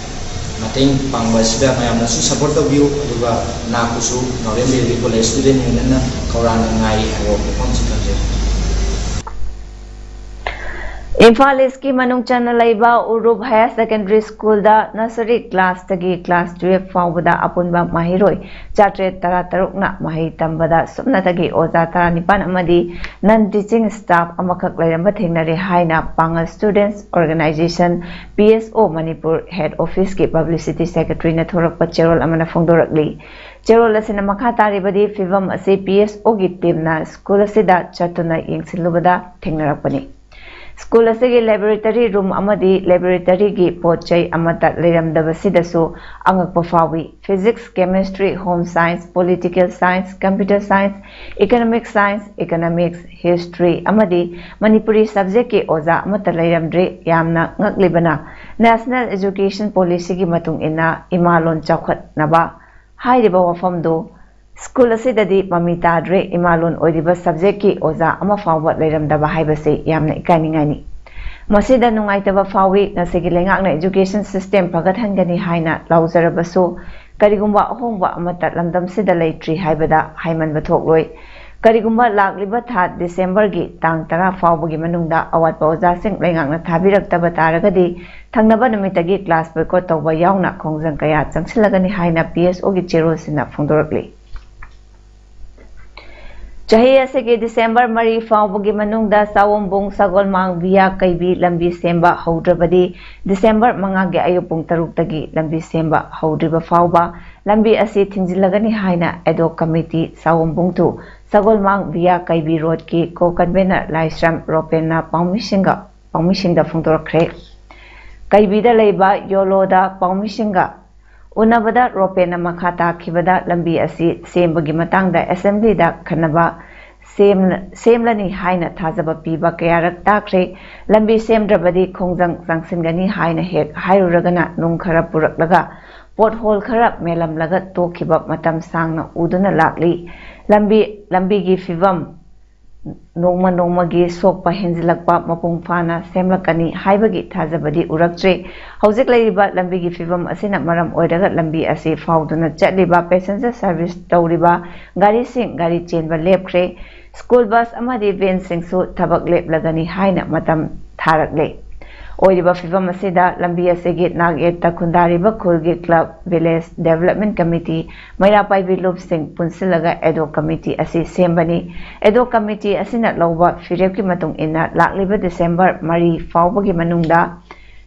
ꯃꯇꯦꯡ ꯄꯥꯡꯕ ꯑꯁꯤꯗ ꯃꯌꯥꯝꯅꯁꯨ ꯁꯄꯣꯔꯠ ꯇꯧꯕꯤꯌꯨ, ꯑꯗꯨꯒ ꯅꯥꯛꯄꯨꯁꯨ ꯅꯥꯎꯔꯦꯝ ꯕꯦꯜꯒꯤ ꯀꯣꯂꯦꯖ ꯁ꯭ꯇꯨꯗꯦꯟ ꯌꯨꯅꯤꯌꯟꯅ ꯈꯧꯔꯥꯡꯅ ꯉꯥꯏꯔꯤ ꯍꯥꯏꯕ ꯋꯥꯐꯝꯁꯤ ꯊꯝꯖꯩ꯫ ꯏꯝꯐꯥꯜ ꯏꯁꯀꯤ ꯃꯅꯨꯡ ꯆꯟꯅ ꯂꯩꯕ ꯎꯔꯨꯞ ꯍꯥꯌꯔ ꯁꯦꯀꯦꯟꯗꯔꯤ ꯁ꯭ꯀꯨꯜꯗ ꯅꯔꯁꯔꯤ ꯀ꯭ꯂꯥꯁꯇꯒꯤ ꯀ꯭ꯂꯥꯁ ꯇꯨꯌꯦꯜꯐ ꯐꯥꯎꯕꯗ ꯑꯄꯨꯟꯕ ꯃꯍꯩꯔꯣꯏ ꯆꯥꯇ꯭ꯔꯦꯠ ꯇꯔꯥꯇꯔꯨꯛꯅ ꯃꯍꯩ ꯇꯝꯕꯗ ꯁꯨꯞꯅꯇꯒꯤ ꯑꯣꯖꯥ ꯇꯔꯥꯅꯤꯄꯥꯟ ꯑꯃꯗꯤ ꯅꯟ ꯇꯤꯆꯤꯡ ꯁ꯭ꯇꯥꯐ ꯑꯃꯈꯛ ꯂꯩꯔꯝꯕ ꯊꯦꯡꯅꯔꯦ ꯍꯥꯏꯅ ꯄꯥꯡꯒꯜ ꯁ꯭ꯇꯨꯗꯦꯟꯠꯁ ꯑꯣꯔꯒꯅꯥꯏꯖꯦꯁꯟ, ꯄꯤ ꯑꯦꯁ ꯑꯣ, ꯃꯅꯤꯄꯨꯔ ꯍꯦꯗ ꯑꯣꯐꯤꯁꯀꯤ ꯄꯕ꯭ꯂꯤꯁꯤꯇꯤ ꯁꯦꯀ꯭ꯔꯦꯇꯔꯤꯅ ꯊꯣꯔꯛꯄ ꯆꯦꯔꯣꯜ ꯑꯃꯅ ꯐꯣꯡꯗꯣꯔꯛꯂꯤ꯫ ꯆꯦꯔꯣꯜ ꯑꯁꯤꯅ ꯃꯈꯥ ꯇꯥꯔꯤꯕꯗꯤ ꯐꯤꯚꯝ ꯑꯁꯤ ꯄꯤ ꯑꯦꯁ ꯑꯣꯒꯤ ꯇꯤꯝꯅ ꯁ꯭ꯀꯨꯜ ꯑꯁꯤꯗ ꯆꯠꯇꯨꯅ ꯌꯦꯡꯁꯤꯜꯂꯨꯕꯗ ꯊꯦꯡꯅꯔꯛꯄꯅꯤ꯫ ꯁ꯭ꯀꯨꯜ ꯑꯁꯤꯒꯤ ꯂꯦꯕꯣꯔꯦꯇꯔꯤ ꯔꯨꯝ ꯑꯃꯗꯤ ꯂꯦꯕꯣꯔꯦꯇꯔꯤꯒꯤ ꯄꯣꯠ ꯆꯩ ꯑꯃꯠꯇ ꯂꯩꯔꯝꯗꯕꯁꯤꯗꯁꯨ ꯑꯉꯛꯄ ꯐꯥꯎꯏ꯫ Physics, chemistry, home science, political science, computer science, economic science, economics, history ꯑꯃꯗꯤ ꯃꯅꯤꯄꯨꯔꯤ ꯁꯕꯖꯦꯛꯀꯤ ꯑꯣꯖꯥ ꯑꯃꯠꯇ ꯂꯩꯔꯝꯗ꯭ꯔꯦ꯫ ꯌꯥꯝꯅ ꯉꯛꯂꯤꯕꯅ, ꯅꯦꯁꯅꯦꯜ ꯑꯦꯖꯨꯀꯦꯁꯟ ꯄꯣꯂꯤꯁꯤꯒꯤ ꯃꯇꯨꯡ ꯏꯟꯅ ꯏꯃꯥꯂꯣꯟ ꯆꯥꯎꯈꯠꯅꯕ ꯍꯥꯏꯔꯤꯕ ꯋꯥꯐꯝꯗꯨ ꯁ꯭ꯀꯨꯜ ꯑꯁꯤꯗꯗꯤ ꯃꯃꯤ ꯇꯥꯗ꯭ꯔꯦ꯫ ꯏꯃꯥꯂꯣꯟ ꯑꯣꯏꯔꯤꯕ ꯁꯕꯖꯦꯛꯀꯤ ꯑꯣꯖꯥ ꯑꯃ ꯐꯥꯎꯕ ꯂꯩꯔꯝꯗꯕ ꯍꯥꯏꯕꯁꯤ ꯌꯥꯝꯅ ꯏꯀꯥꯏꯅꯤꯡꯉꯥꯏꯅꯤ꯫ ꯃꯁꯤꯗ ꯅꯨꯡꯉꯥꯏꯇꯕ ꯐꯥꯎꯏ꯫ ꯉꯁꯤꯒꯤ ꯂꯩꯉꯥꯛꯅ ꯑꯦꯖꯨꯀꯦꯁꯟ ꯁꯤꯁꯇꯦꯝ ꯐꯒꯠꯍꯟꯒꯅꯤ ꯍꯥꯏꯅ ꯂꯥꯎꯖꯔꯕꯁꯨ, ꯀꯔꯤꯒꯨꯝꯕ ꯑꯍꯣꯡꯕ ꯑꯃꯠꯇ ꯂꯝꯗꯝꯁꯤꯗ ꯂꯩꯇ꯭ꯔꯤ ꯍꯥꯏꯕꯗ ꯍꯥꯏꯃꯟꯕ ꯊꯣꯛꯂꯣꯏ꯫ ꯀꯔꯤꯒꯨꯝꯕ ꯂꯥꯛꯂꯤꯕ ꯊꯥ ꯗꯤꯁꯦꯝꯕꯔꯒꯤ ꯇꯥꯡ ꯇꯔꯥ ꯐꯥꯎꯕꯒꯤ ꯃꯅꯨꯡꯗ ꯑꯋꯥꯠꯄ ꯑꯣꯖꯥꯁꯤꯡ ꯂꯩꯉꯥꯛꯅ ꯊꯥꯕꯤꯔꯛꯇꯕ ꯇꯥꯔꯒꯗꯤ, ꯊꯪꯅꯕ ꯅꯨꯃꯤꯠꯇꯒꯤ ꯀ꯭ꯂꯥꯁ ꯕꯣꯏꯀꯣꯠ ꯇꯧꯕ ꯌꯥꯎꯅ ꯈꯣꯡꯖꯪ ꯀꯌꯥ ꯆꯪꯁꯤꯜꯂꯒꯅꯤ ꯍꯥꯏꯅ ꯄꯤ ꯑꯦꯁ ꯑꯣꯒꯤ ꯆꯦꯔꯣꯜꯁꯤꯡꯅ ꯐꯣꯡꯗꯣꯔꯛꯂꯤ꯫ ꯆꯍꯤ ꯑꯁꯤꯒꯤ ꯗꯤꯁꯦꯝꯕꯔ ꯃꯔꯤ ꯐꯥꯎꯕꯒꯤ ꯃꯅꯨꯡꯗ ꯆꯥꯋꯝꯕꯨꯡ ꯁꯒꯣꯜꯃꯥꯡ ꯚꯤꯌꯥ ꯀꯩꯕꯤ ꯂꯝꯕꯤ ꯁꯦꯝꯕ ꯍꯧꯗ꯭ꯔꯕꯗꯤ, ꯗꯤꯁꯦꯝꯕꯔ ꯃꯉꯥꯒꯤ ꯑꯌꯨꯛ ꯄꯨꯡ ꯇꯔꯨꯛꯇꯒꯤ ꯂꯝꯕꯤ ꯁꯦꯝꯕ ꯍꯧꯗ꯭ꯔꯤꯕ ꯐꯥꯎꯕ ꯂꯝꯕꯤ ꯑꯁꯤ ꯊꯤꯡꯖꯤꯜꯂꯒꯅꯤ ꯍꯥꯏꯅ ꯑꯦꯗꯣꯛ ꯀꯃꯤꯇꯤ ꯆꯥꯋꯝꯕꯨꯡ ꯇꯨ ꯁꯒꯣꯜꯃꯥꯡ ꯚꯤꯌꯥ ꯀꯩꯕꯤ ꯔꯣꯗꯀꯤ ꯀꯣ ꯀꯟꯚꯦꯅꯔ ꯂꯥꯏꯁ꯭ꯔꯝ ꯔꯣꯄꯦꯟꯅ ꯄꯥꯎꯃꯤꯁꯤꯡꯒ, ꯄꯥꯎꯃꯤꯁꯤꯡꯗ ꯐꯣꯡꯗꯣꯔꯛꯈ꯭ꯔꯦ꯫ ꯀꯩꯕꯤꯗ ꯂꯩꯕ ꯌꯣꯂꯣꯗ ꯄꯥꯎꯃꯤꯁꯤꯡꯒ ꯎꯅꯕꯗ ꯔꯣꯄꯦꯟꯅ ꯃꯈꯥ ꯇꯥꯈꯤꯕꯗ ꯂꯝꯕꯤ ꯑꯁꯤ ꯁꯦꯝꯕꯒꯤ ꯃꯇꯥꯡꯗ ꯑꯦꯁꯦꯝꯕ꯭ꯂꯤꯗ ꯈꯟꯅꯕ ꯁꯦꯝꯂꯅꯤ ꯍꯥꯏꯅ ꯊꯥꯖꯕ ꯄꯤꯕ ꯀꯌꯥꯔꯛ ꯇꯥꯈ꯭ꯔꯦ꯫ ꯂꯝꯕꯤ ꯁꯦꯝꯗ꯭ꯔꯕꯗꯤ ꯈꯣꯡꯖꯪ ꯆꯪꯁꯤꯟꯒꯅꯤ ꯍꯥꯏꯅ ꯍꯦꯛ ꯍꯥꯏꯔꯨꯔꯒꯅ ꯅꯨꯡ ꯈꯔ ꯄꯨꯔꯛꯂꯒ ꯄꯣꯠꯍꯣꯜ ꯈꯔ ꯃꯦꯜꯂꯝꯂꯒ ꯇꯣꯛꯈꯤꯕ ꯃꯇꯝ ꯁꯥꯡꯅ ꯎꯗꯨꯅ ꯂꯥꯛꯂꯤ꯫ ꯂꯝꯕꯤ ꯂꯝꯕꯤꯒꯤ ꯐꯤꯕꯝ ꯅꯣꯡꯃ ꯅꯣꯡꯃꯒꯤ ꯁꯣꯛꯄ ꯍꯦꯟꯖꯤꯜꯂꯛꯄ ꯃꯄꯨꯡ ꯐꯥꯅ ꯁꯦꯝꯂꯛꯀꯅꯤ ꯍꯥꯏꯕꯒꯤ ꯊꯥꯖꯕꯗꯤ ꯎꯔꯛꯇ꯭ꯔꯤ꯫ ꯍꯧꯖꯤꯛ ꯂꯩꯔꯤꯕ ꯂꯝꯕꯤꯒꯤ ꯐꯤꯕꯝ ꯑꯁꯤꯅ ꯃꯔꯝ ꯑꯣꯏꯔꯒ ꯂꯝꯕꯤ ꯑꯁꯤ ꯐꯥꯎꯗꯨꯅ ꯆꯠꯂꯤꯕ passenger service ꯇꯧꯔꯤꯕ ꯒꯥꯔꯤꯁꯤꯡ ꯒꯥꯔꯤ ꯆꯦꯟꯕ ꯂꯦꯞꯈ꯭ꯔꯦ꯫ School bus ꯑꯃꯗꯤ van ꯁꯤꯡꯁꯨ ꯊꯕꯛ ꯂꯦꯞꯂꯒꯅꯤ ꯍꯥꯏꯅ ꯃꯇꯝ ꯊꯥꯔꯛꯂꯦ꯫ ꯑꯣꯏꯔꯤꯕ ꯐꯤꯕꯝ ꯑꯁꯤꯗ ꯂꯝꯕꯤ ꯑꯁꯤꯒꯤ ꯅꯥꯛ ꯌꯦꯠꯇ ꯈꯨꯟꯗꯥꯔꯤꯕ ꯈꯨꯜꯒꯤ club, village development committee, ꯃꯩꯔꯥ ꯄꯥꯏꯕꯤ ꯂꯨꯞꯁꯤꯡ ꯄꯨꯟꯁꯤꯜꯂꯒ ad hoc committee ꯑꯁꯤ ꯁꯦꯝꯕꯅꯤ꯫ Ad hoc committee ꯑꯁꯤꯅ ꯂꯧꯕ ꯐꯤꯔꯦꯞꯀꯤ ꯃꯇꯨꯡ ꯏꯟꯅ ꯂꯥꯛꯂꯤꯕ December ꯃꯔꯤ ꯐꯥꯎꯕꯒꯤ ꯃꯅꯨꯡꯗ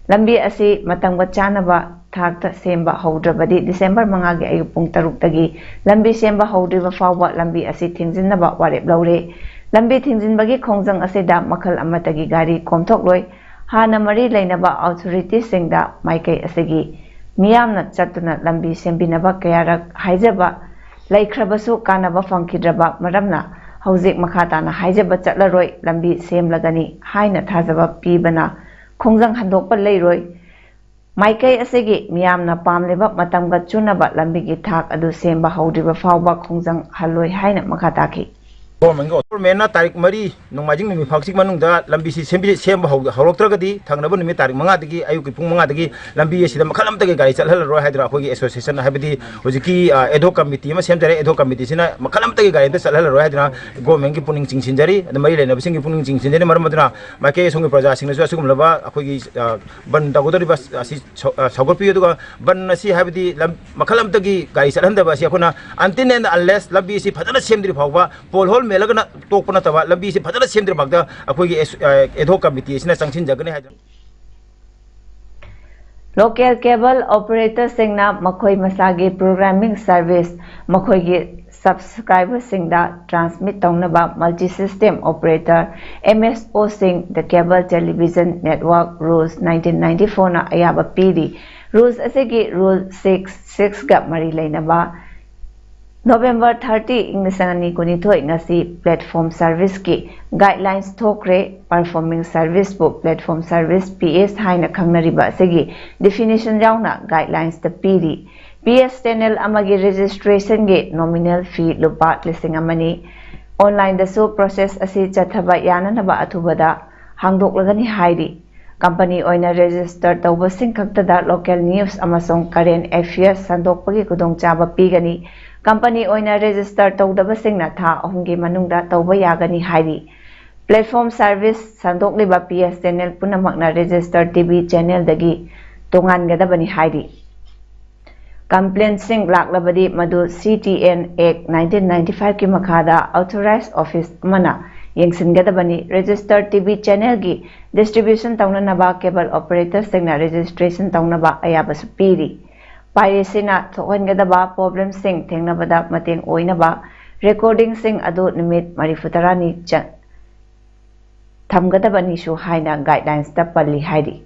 ꯂꯝꯕꯤ ꯑꯁꯤ ꯃꯇꯝꯒ ꯆꯥꯟꯅꯕ ꯊꯥꯛꯇ ꯁꯦꯝꯕ ꯍꯧꯗ꯭ꯔꯕꯗꯤ December ꯃꯉꯥꯒꯤ ꯑꯌꯨꯛ ꯄꯨꯡ ꯇꯔꯨꯛꯇꯒꯤ ꯂꯝꯕꯤ ꯁꯦꯝꯕ ꯍꯧꯗ꯭ꯔꯤꯕ ꯐꯥꯎꯕ ꯂꯝꯕꯤ ꯑꯁꯤ ꯊꯤꯡꯖꯤꯟꯅꯕ ꯋꯥꯔꯦꯞ ꯂꯧꯔꯦ꯫ ꯂꯝꯕꯤ ꯊꯤꯡꯖꯤꯟꯕꯒꯤ ꯈꯣꯡꯖꯪ ꯑꯁꯤꯗ ꯃꯈꯜ ꯑꯃꯠꯇꯒꯤ ꯒꯥꯔꯤ ꯀꯣꯝꯊꯣꯛꯂꯣꯏ꯫ ꯍꯥꯟꯅ ꯃꯔꯤ ꯂꯩꯅꯕ authority ꯁꯤꯡꯗ ꯃꯥꯏꯀꯩ ꯑꯁꯤꯒꯤ ꯃꯤꯌꯥꯝꯅ ꯆꯠꯇꯨꯅ ꯂꯝꯕꯤ ꯁꯦꯝꯕꯤꯅꯕ ꯀꯌꯥꯔꯛ ꯍꯥꯏꯖꯕ ꯂꯩꯈ꯭ꯔꯕꯁꯨ ꯀꯥꯟꯅꯕ ꯐꯪꯈꯤꯗ꯭ꯔꯕ ꯃꯔꯝꯅ ꯍꯧꯖꯤꯛ ꯃꯈꯥ ꯇꯥꯅ ꯍꯥꯏꯖꯕ ꯆꯠꯂꯔꯣꯏ, ꯂꯝꯕꯤ ꯁꯦꯝꯂꯒꯅꯤ ꯍꯥꯏꯅ ꯊꯥꯖꯕ ꯄꯤꯕꯅ ꯈꯣꯡꯖꯪ ꯍꯟꯗꯣꯛꯄ ꯂꯩꯔꯣꯏ꯫ ꯃꯥꯏꯀꯩ ꯑꯁꯤꯒꯤ ꯃꯤꯌꯥꯝꯅ ꯄꯥꯝꯂꯤꯕ ꯃꯇꯝꯒ ꯆꯨꯅꯕ ꯂꯝꯕꯤꯒꯤ ꯊꯥꯛ ꯑꯗꯨ ꯁꯦꯝꯕ ꯍꯧꯗ꯭ꯔꯤꯕ ꯐꯥꯎꯕ ꯈꯣꯡꯖꯪ ꯍꯜꯂꯣꯏ ꯍꯥꯏꯅ ꯃꯈꯥ ꯇꯥꯈꯤ꯫ Government ꯅ ꯇꯥꯔꯤꯛ ꯃꯔꯤ ꯅꯣꯡꯃꯥꯏꯖꯤꯡ ꯅꯨꯃꯤꯠ ꯐꯥꯎꯁꯤꯒꯤ ꯃꯅꯨꯡꯗ ꯂꯝꯕꯤꯁꯤ ꯁꯦꯝꯕꯤ-, ꯁꯦꯝꯕ ꯍꯧ-, ꯍꯧꯔꯛꯇ꯭ꯔꯒꯗꯤ ꯊꯪꯅꯕ ꯅꯨꯃꯤꯠ ꯇꯥꯔꯤꯛ ꯃꯉꯥꯗꯒꯤ ꯑꯌꯨꯛꯀꯤ ꯄꯨꯡ ꯃꯉꯥꯗꯒꯤ ꯂꯝꯕꯤ ꯑꯁꯤꯗ ꯃꯈꯜ ꯑꯃꯠꯇꯒꯤ ꯒꯥꯔꯤ ꯆꯠꯍꯜꯂꯔꯣꯏ ꯍꯥꯏꯗꯅ ꯑꯩꯈꯣꯏꯒꯤ association ꯍꯥꯏꯕꯗꯤ ꯍꯧꯖꯤꯛꯀꯤ, ꯑ, ad hoc committee ꯑꯃ ꯁꯦꯝꯖꯔꯦ꯫ Ad hoc committee ꯁꯤꯅ ꯃꯈꯜ ꯑꯃꯠꯇꯒꯤ ꯒꯥꯔꯤ ꯑꯝꯇ ꯆꯠꯍꯜꯂꯔꯣꯏ ꯍꯥꯏꯗꯅ government ꯀꯤ ꯄꯨꯛꯅꯤꯡ ꯆꯤꯡꯁꯤꯟꯖꯔꯤ꯫ ꯑꯗ ꯃꯔꯤ ꯂꯩꯅꯕꯁꯤꯡꯒꯤ ꯄꯨꯛꯅꯤꯡ ꯆꯤꯡꯁꯤꯟꯖꯔꯤ꯫ ꯃꯔꯝ ꯑꯗꯨꯅ ꯃꯥꯏꯀꯩ ꯑꯁꯣꯝꯒꯤ ꯄ꯭ꯔꯖꯥꯁꯤꯡꯅꯁꯨ ꯑꯁꯤꯒꯨꯝꯂꯕ ꯑꯩꯈꯣꯏꯒꯤ, ꯑ, ꯕꯟ ꯇꯧꯒꯗꯧꯔꯤꯕ ꯑꯁꯤ ꯁꯧ-, ꯑ, ꯁꯧꯒꯠꯄꯤꯌꯨ꯫ ꯑꯗꯨꯒ ꯕꯟ ꯑꯁꯤ ꯍꯥꯏꯕꯗꯤ ꯂꯝ-, ꯃꯈꯜ ꯑꯃꯠꯇꯒꯤ ꯒꯥꯔꯤ ꯆꯠꯍꯟꯗꯕ ꯑꯁꯤ ꯑꯩꯈꯣꯏꯅ until and unless ꯂꯝꯕꯤ ꯑꯁꯤ ꯐꯖꯅ ꯁꯦꯝꯗ꯭ꯔꯤ ꯐꯥꯎꯕ, ꯄꯣꯜ ꯍꯣꯜ ꯃꯦꯜꯂꯒꯅ ꯇꯣꯛꯄ ꯅꯠꯇꯕ, ꯂꯝꯕꯤꯁꯤ ꯐꯖꯅ ꯁꯦꯝꯗ꯭ꯔꯤ ꯐꯥꯎꯗ ꯑꯩꯈꯣꯏꯒꯤ ꯑꯦꯁ-, ꯑ, ad hoc committee ꯑꯁꯤꯅ ꯆꯪꯁꯤꯟꯖꯒꯅꯤ ꯍꯥꯏꯗꯅ꯫ Local cable operator ꯁꯤꯡꯅ ꯃꯈꯣꯏ ꯃꯁꯥꯒꯤ programming service ꯃꯈꯣꯏꯒꯤ subscriber ꯁꯤꯡꯗ transmit ꯇꯧꯅꯕ multi system operator, M S O ꯁꯤꯡ, the cable television network rules nineteen ninety four ꯅ ꯑꯌꯥꯕ ꯄꯤꯔꯤ꯫ Rules ꯑꯁꯤꯒꯤ rule six six ꯒ ꯃꯔꯤ ꯂꯩꯅꯕ November thirty, ꯏꯪ ꯂꯤꯁꯤꯡ ꯑꯅꯤ ꯀꯨꯟꯅꯤꯊꯣꯏ, ꯉꯁꯤ platform service ꯀꯤ guidelines ꯊꯣꯛꯈ꯭ꯔꯦ꯫ Performing service ꯄꯨ platform service, P S ꯍꯥꯏꯅ ꯈꯪꯅꯔꯤꯕ ꯑꯁꯤꯒꯤ definition ꯌꯥꯎꯅ guidelines ꯇ ꯄꯤꯔꯤ꯫ P S channel ꯑꯃꯒꯤ registration ꯒꯤ nominal fee ꯂꯨꯄꯥ ꯂꯤꯁꯤꯡ ꯑꯃꯅꯤ꯫ Online ꯗꯁꯨ process ꯑꯁꯤ ꯆꯠꯊꯕ ꯌꯥꯅꯅꯕ ꯑꯊꯨꯕꯗ ꯍꯥꯡꯗꯣꯛꯂꯒꯅꯤ ꯍꯥꯏꯔꯤ꯫ Company ꯑꯣꯏꯅ register ꯇꯧꯕꯁꯤꯡ ꯈꯛꯇꯗ local news ꯑꯃꯁꯨꯡ current affairs ꯁꯟꯗꯣꯛꯄꯒꯤ ꯈꯨꯗꯣꯡꯆꯥꯕ ꯄꯤꯒꯅꯤ꯫ Company ꯑꯣꯏꯅ register ꯇꯧꯗꯕꯁꯤꯡꯅ ꯊꯥ ꯑꯍꯨꯝꯒꯤ ꯃꯅꯨꯡꯗ ꯇꯧꯕ ꯌꯥꯒꯅꯤ ꯍꯥꯏꯔꯤ꯫ Platform service ꯁꯟꯗꯣꯛꯂꯤꯕ P S channel ꯄꯨꯝꯅꯃꯛꯅ register T V channel ꯗꯒꯤ ꯇꯣꯉꯥꯟꯒꯗꯕꯅꯤ ꯍꯥꯏꯔꯤ꯫ Complaint ꯁꯤꯡ ꯂꯥꯛꯂꯕꯗꯤ ꯃꯗꯨ C T N Act nineteen ninety-five ꯀꯤ ꯃꯈꯥꯗ authorized office ꯑꯃꯅ ꯌꯦꯡꯁꯤꯟꯒꯗꯕꯅꯤ꯫ Register T V channel ꯒꯤ distribution ꯇꯧꯅꯅꯕ cable operator ꯁꯤꯡꯅ registration ꯇꯧꯅꯕ ꯑꯌꯥꯕꯁꯨ ꯄꯤꯔꯤ꯫ Piracy ꯅ ꯊꯣꯛꯍꯟꯒꯗꯕ problem ꯁꯤꯡ ꯊꯦꯡꯅꯕꯗ ꯃꯇꯦꯡ ꯑꯣꯏꯅꯕ recording ꯁꯤꯡ ꯑꯗꯨ ꯅꯨꯃꯤꯠ ꯃꯔꯤꯐꯨ ꯇꯔꯥꯅꯤ ꯆ-, ꯊꯝꯒꯗꯕꯅꯤꯁꯨ ꯍꯥꯏꯅ guidelines ꯇ ꯄꯜꯂꯤ ꯍꯥꯏꯔꯤ꯫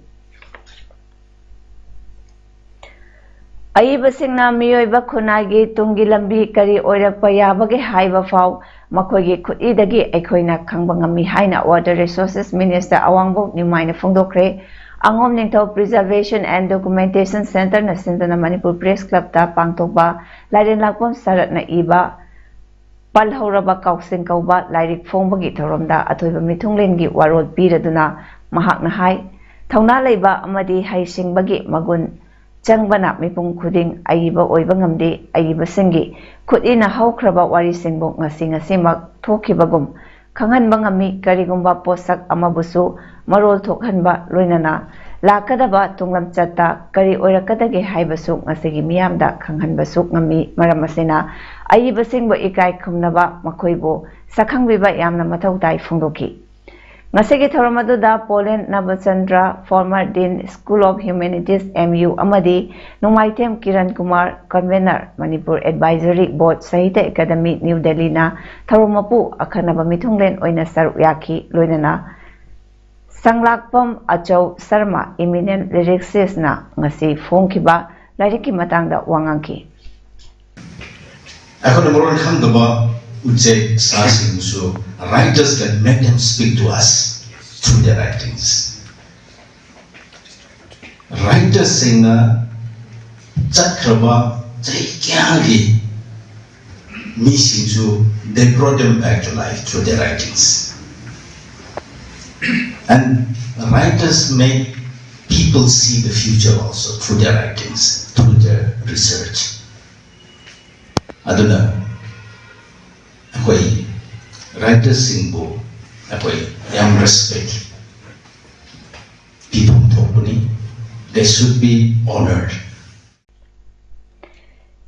ꯑꯏꯕꯁꯤꯡꯅ ꯃꯤꯑꯣꯏꯕ ꯈꯨꯟꯅꯥꯏꯒꯤ ꯇꯨꯡꯒꯤ ꯂꯝꯕꯤ ꯀꯔꯤ ꯑꯣꯏꯔꯛꯄ ꯌꯥꯕꯒꯦ ꯍꯥꯏꯕ ꯐꯥꯎ ꯃꯈꯣꯏꯒꯤ ꯈꯨꯠꯏꯗꯒꯤ ꯑꯩꯈꯣꯏꯅ ꯈꯪꯕ ꯉꯝꯃꯤ ꯍꯥꯏꯅ Water Resources Minister ꯑꯋꯥꯡꯕꯣꯛ ꯅꯤꯎꯃꯥꯏꯅ ꯐꯣꯡꯗꯣꯛꯈ꯭ꯔꯦ꯫ ꯑꯉꯣꯝ ꯅꯤꯡꯊꯧ Preservation and Documentation Centre ꯅ ꯁꯤꯟꯗꯨꯅ ꯃꯅꯤꯄꯨꯔ Press Club ꯇ ꯄꯥꯡꯊꯣꯛꯄ ꯂꯥꯏꯔꯦꯟ ꯂꯥꯛꯄꯝ ꯁꯔꯠꯅ ꯏꯕ ꯄꯜꯍꯧꯔꯕ ꯀꯥꯎꯁꯤꯡ ꯀꯧꯕ ꯂꯥꯏꯔꯤꯛ ꯐꯣꯡꯕꯒꯤ ꯊꯧꯔꯝꯗ ꯑꯊꯣꯏꯕ ꯃꯤꯊꯨꯡꯂꯦꯟꯒꯤ ꯋꯥꯔꯣꯜ ꯄꯤꯔꯗꯨꯅ ꯃꯍꯥꯛꯅ ꯍꯥꯏ, ꯊꯧꯅꯥ ꯂꯩꯕ ꯑꯃꯗꯤ ꯍꯩꯁꯤꯡꯕꯒꯤ ꯃꯒꯨꯟ ꯆꯪꯕꯅ ꯃꯤꯄꯨꯝ ꯈꯨꯗꯤꯡ ꯑꯏꯕ ꯑꯣꯏꯕ ꯉꯝꯗꯦ꯫ ꯑꯏꯕꯁꯤꯡꯒꯤ ꯈꯨꯠꯏꯅ ꯍꯧꯈ꯭ꯔꯕ ꯋꯥꯔꯤꯁꯤꯡꯕꯨ ꯉꯁꯤ ꯉꯁꯤꯃꯛ ꯊꯣꯛꯈꯤꯕꯒꯨꯝ ꯈꯪꯍꯟꯕ ꯉꯝꯃꯤ꯫ ꯀꯔꯤꯒꯨꯝꯕ ꯄꯣꯠꯁꯛ ꯑꯃꯕꯨꯁꯨ ꯃꯔꯣꯜ ꯊꯣꯛꯍꯟꯕ ꯂꯣꯏꯅꯅ ꯂꯥꯛꯀꯗꯕ ꯇꯨꯡꯂꯝꯆꯠꯇ ꯀꯔꯤ ꯑꯣꯏꯔꯛꯀꯗꯒꯦ ꯍꯥꯏꯕꯁꯨ ꯉꯁꯤꯒꯤ ꯃꯤꯌꯥꯝꯗ ꯈꯪꯍꯟꯕꯁꯨ ꯉꯝꯃꯤ꯫ ꯃꯔꯝ ꯑꯁꯤꯅ ꯑꯏꯕꯁꯤꯡꯕꯨ ꯏꯀꯥꯏ ꯈꯨꯝꯅꯕ, ꯃꯈꯣꯏꯕꯨ ꯁꯛꯈꯪꯕꯤꯕ ꯌꯥꯝꯅ ꯃꯊꯧ ꯇꯥꯏ ꯐꯣꯡꯗꯣꯛꯈꯤ꯫ ꯉꯁꯤꯒꯤ ꯊꯧꯔꯝ ꯑꯗꯨꯗ Poland Nabachandra, former Dean School of Humanities, M U, ꯑꯃꯗꯤ ꯅꯣꯡꯃꯥꯏꯊꯦꯝ Kiran Kumar, convener, Manipur Advisory Board, Sahitya Academy, New Delhi ꯅ ꯊꯧꯔꯝ ꯃꯄꯨ ꯑꯈꯟꯅꯕ ꯃꯤꯊꯨꯡꯂꯦꯟ ꯑꯣꯏꯅ ꯁꯔꯨꯛ ꯌꯥꯈꯤ꯫ ꯂꯣꯏꯅꯅ ꯁꯪꯂꯥꯛꯄꯝ ꯑꯆꯧ ꯁꯔꯃ, eminent lyricist ꯅ ꯉꯁꯤ ꯐꯣꯡꯈꯤꯕ ꯂꯥꯏꯔꯤꯛꯀꯤ ꯃꯇꯥꯡꯗ ꯋꯥ ꯉꯥꯡꯈꯤ꯫ ꯑꯩꯈꯣꯏꯅ ꯃꯔꯣꯟ ꯈꯪꯗꯕ ꯎꯆꯦꯛ ꯁꯥꯁꯤꯡꯕꯨꯁꯨ writers can make them speak to us through their writings. Writersꯁꯤꯡꯅ ꯆꯠꯈ꯭ꯔꯕ ꯆꯍꯤ ꯀꯌꯥꯒꯤ ꯃꯤꯁꯤꯡꯁꯨ, they brought them back to life through their writings. And writers make people see the future also through their writings, through their research. ꯑꯗꯨꯅ ꯑꯩꯈꯣꯏ writersꯁꯤꯡꯕꯨ ꯑꯩꯈꯣꯏ ꯌꯥꯝ respect ꯄꯤꯐꯝ ꯊꯣꯛꯄꯅꯤ. They should be honored.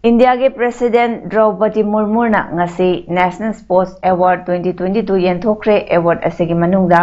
ꯏꯟꯗꯤꯌꯥꯒꯤ president ꯗ꯭ꯔꯧꯄꯗꯤ ꯃꯨꯔꯃꯨꯅ ꯉꯁꯤ National Sports Award twenty twenty two ꯌꯦꯟꯊꯣꯛꯈ꯭ꯔꯦ꯫ Award ꯑꯁꯤꯒꯤ ꯃꯅꯨꯡꯗ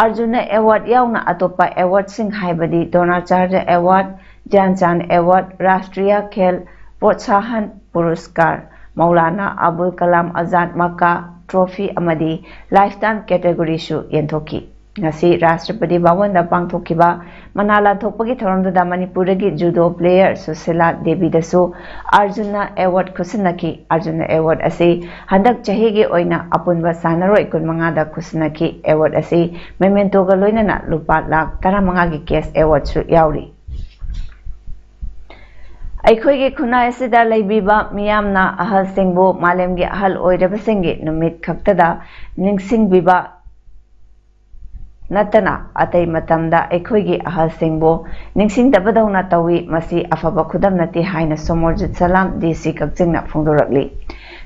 ꯑꯔꯖꯨꯅ Award ꯌꯥꯎꯅ ꯑꯇꯣꯞꯄ awardꯁꯤꯡ ꯍꯥꯏꯕꯗꯤ Dronacharya Award, Dhyanchand Award, Rashtriya Khel Protsahan Puraskar, Maulana Abul Kalam Azad MAKA trophy ꯑꯃꯗꯤ Lifetime categoryꯁꯨ ꯌꯦꯟꯊꯣꯛꯈꯤ꯫ ꯉꯁꯤ ꯔꯥꯁꯇ꯭ꯔꯄꯇꯤ ꯚꯕꯟꯗ ꯄꯥꯡꯊꯣꯛꯈꯤꯕ ꯃꯅꯥ ꯂꯥꯟꯊꯣꯛꯄꯒꯤ ꯊꯧꯔꯝꯗꯨꯗ ꯃꯅꯤꯄꯨꯔꯗꯒꯤ ꯖꯨꯗꯣ player ꯁꯨꯁꯤꯂꯥ ꯗꯦꯕꯤꯗꯁꯨ ꯑꯔꯖꯨꯅ Award ꯈꯨꯠꯁꯤꯟꯅꯈꯤ꯫ ꯑꯔꯖꯨꯅ Award ꯑꯁꯤ ꯍꯟꯗꯛ ꯆꯍꯤꯒꯤ ꯑꯣꯏꯅ ꯑꯄꯨꯟꯕ ꯁꯥꯟꯅꯔꯣꯏ ꯀꯨꯟꯃꯉꯥꯗ ꯈꯨꯠꯁꯤꯟꯅꯈꯤ꯫ Award ꯑꯁꯤ mementoꯒ ꯂꯣꯏꯅꯅ ꯂꯨꯄꯥ ꯂꯥꯈ ꯇꯔꯥꯃꯉꯥꯒꯤ cash awardꯁꯨ ꯌꯥꯎꯔꯤ꯫ ꯑꯩꯈꯣꯏꯒꯤ ꯈꯨꯟꯅꯥꯏ ꯑꯁꯤꯗ ꯂꯩꯕꯤꯕ ꯃꯤꯌꯥꯝꯅ ꯑꯍꯜꯁꯤꯡꯕꯨ ꯃꯥꯂꯦꯝꯒꯤ ꯑꯍꯜ ꯑꯣꯏꯔꯕꯁꯤꯡꯒꯤ ꯅꯨꯃꯤꯠ ꯈꯛꯇꯗ ꯅꯤꯡꯁꯤꯡꯕꯤꯕ ꯅꯠꯇꯅ ꯑꯇꯩ ꯃꯇꯝꯗ ꯑꯩꯈꯣꯏꯒꯤ ꯑꯍꯜꯁꯤꯡꯕꯨ ꯅꯤꯡꯁꯤꯡꯗꯕꯗꯧꯅ ꯇꯧꯏ꯫ ꯃꯁꯤ ꯑꯐꯕ ꯈꯨꯗꯝ ꯅꯠꯇꯦ ꯍꯥꯏꯅ ꯁꯣꯃꯣꯔꯖꯤꯠ ꯁꯂꯥꯝ, DC ꯀꯛꯆꯤꯡꯅ ꯐꯣꯡꯗꯣꯔꯛꯂꯤ꯫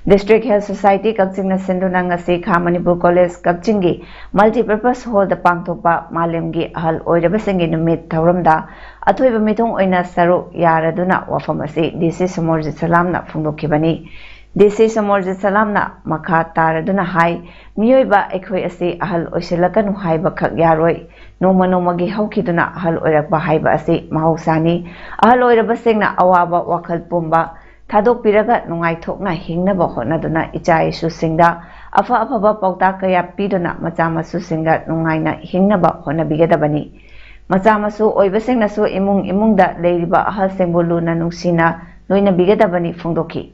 District Health Society ꯀꯛꯆꯤꯡꯅ ꯁꯤꯟꯗꯨꯅ ꯉꯁꯤ ꯈꯥ ꯃꯅꯤꯄꯨꯔ ꯀꯣꯂꯦꯖ ꯀꯛꯆꯤꯡꯒꯤ multipurpose hallꯗ ꯄꯥꯡꯊꯣꯛꯄ ꯃꯥꯂꯦꯝꯒꯤ ꯑꯍꯜ ꯑꯣꯏꯔꯕꯁꯤꯡꯒꯤ ꯅꯨꯃꯤꯠ ꯊꯧꯔꯝꯗ ꯑꯊꯣꯏꯕ ꯃꯤꯊꯨꯡ ꯑꯣꯏꯅ ꯁꯔꯨꯛ ꯌꯥꯔꯗꯨꯅ ꯋꯥꯐꯝ ꯑꯁꯤ DC ꯁꯣꯃꯣꯔꯖꯤꯠ ꯁꯂꯥꯝꯅ ꯐꯣꯡꯗꯣꯛꯈꯤꯕꯅꯤ꯫ DC ꯁꯣꯃꯣꯔꯖꯤꯠ ꯁꯂꯥꯝꯅ ꯃꯈꯥ ꯇꯥꯔꯗꯨꯅ ꯍꯥꯏ, ꯃꯤꯑꯣꯏꯕ ꯑꯩꯈꯣꯏ ꯑꯁꯤ ꯑꯍꯜ ꯑꯣꯏꯁꯤꯜꯂꯛꯀꯅꯨ ꯍꯥꯏꯕꯈꯛ ꯌꯥꯔꯣꯏ꯫ ꯅꯣꯡꯃ ꯅꯣꯡꯃꯒꯤ ꯍꯧꯈꯤꯗꯨꯅ ꯑꯍꯜ ꯑꯣꯏꯔꯛꯄ ꯍꯥꯏꯕ ꯑꯁꯤ ꯃꯍꯧꯁꯥꯅꯤ꯫ ꯑꯍꯜ ꯑꯣꯏꯔꯕꯁꯤꯡꯅ ꯑꯋꯥꯕ ꯋꯥꯈꯜ ꯄꯨꯝꯕ ꯊꯥꯗꯣꯛꯄꯤꯔꯒ ꯅꯨꯡꯉꯥꯏꯊꯣꯛꯅ ꯍꯤꯡꯅꯕ ꯍꯣꯠꯅꯗꯨꯅ ꯏꯆꯥ ꯏꯁꯨꯁꯤꯡꯗ ꯑꯐ ꯑꯐꯕ ꯄꯥꯎꯇꯥꯛ ꯀꯌꯥ ꯄꯤꯗꯨꯅ ꯃꯆꯥ ꯃꯁꯨꯁꯤꯡꯒ ꯅꯨꯡꯉꯥꯏꯅ ꯍꯤꯡꯅꯕ ꯍꯣꯠꯅꯕꯤꯒꯗꯕꯅꯤ꯫ ꯃꯆꯥ ꯃꯁꯨ ꯑꯣꯏꯕꯁꯤꯡꯅꯁꯨ ꯏꯃꯨꯡ ꯏꯃꯨꯡꯗ ꯂꯩꯔꯤꯕ ꯑꯍꯜꯁꯤꯡꯕꯨ ꯂꯨꯅ ꯅꯨꯡꯁꯤꯅ ꯂꯣꯏꯅꯕꯤꯒꯗꯕꯅꯤ ꯐꯣꯡꯗꯣꯛꯈꯤ꯫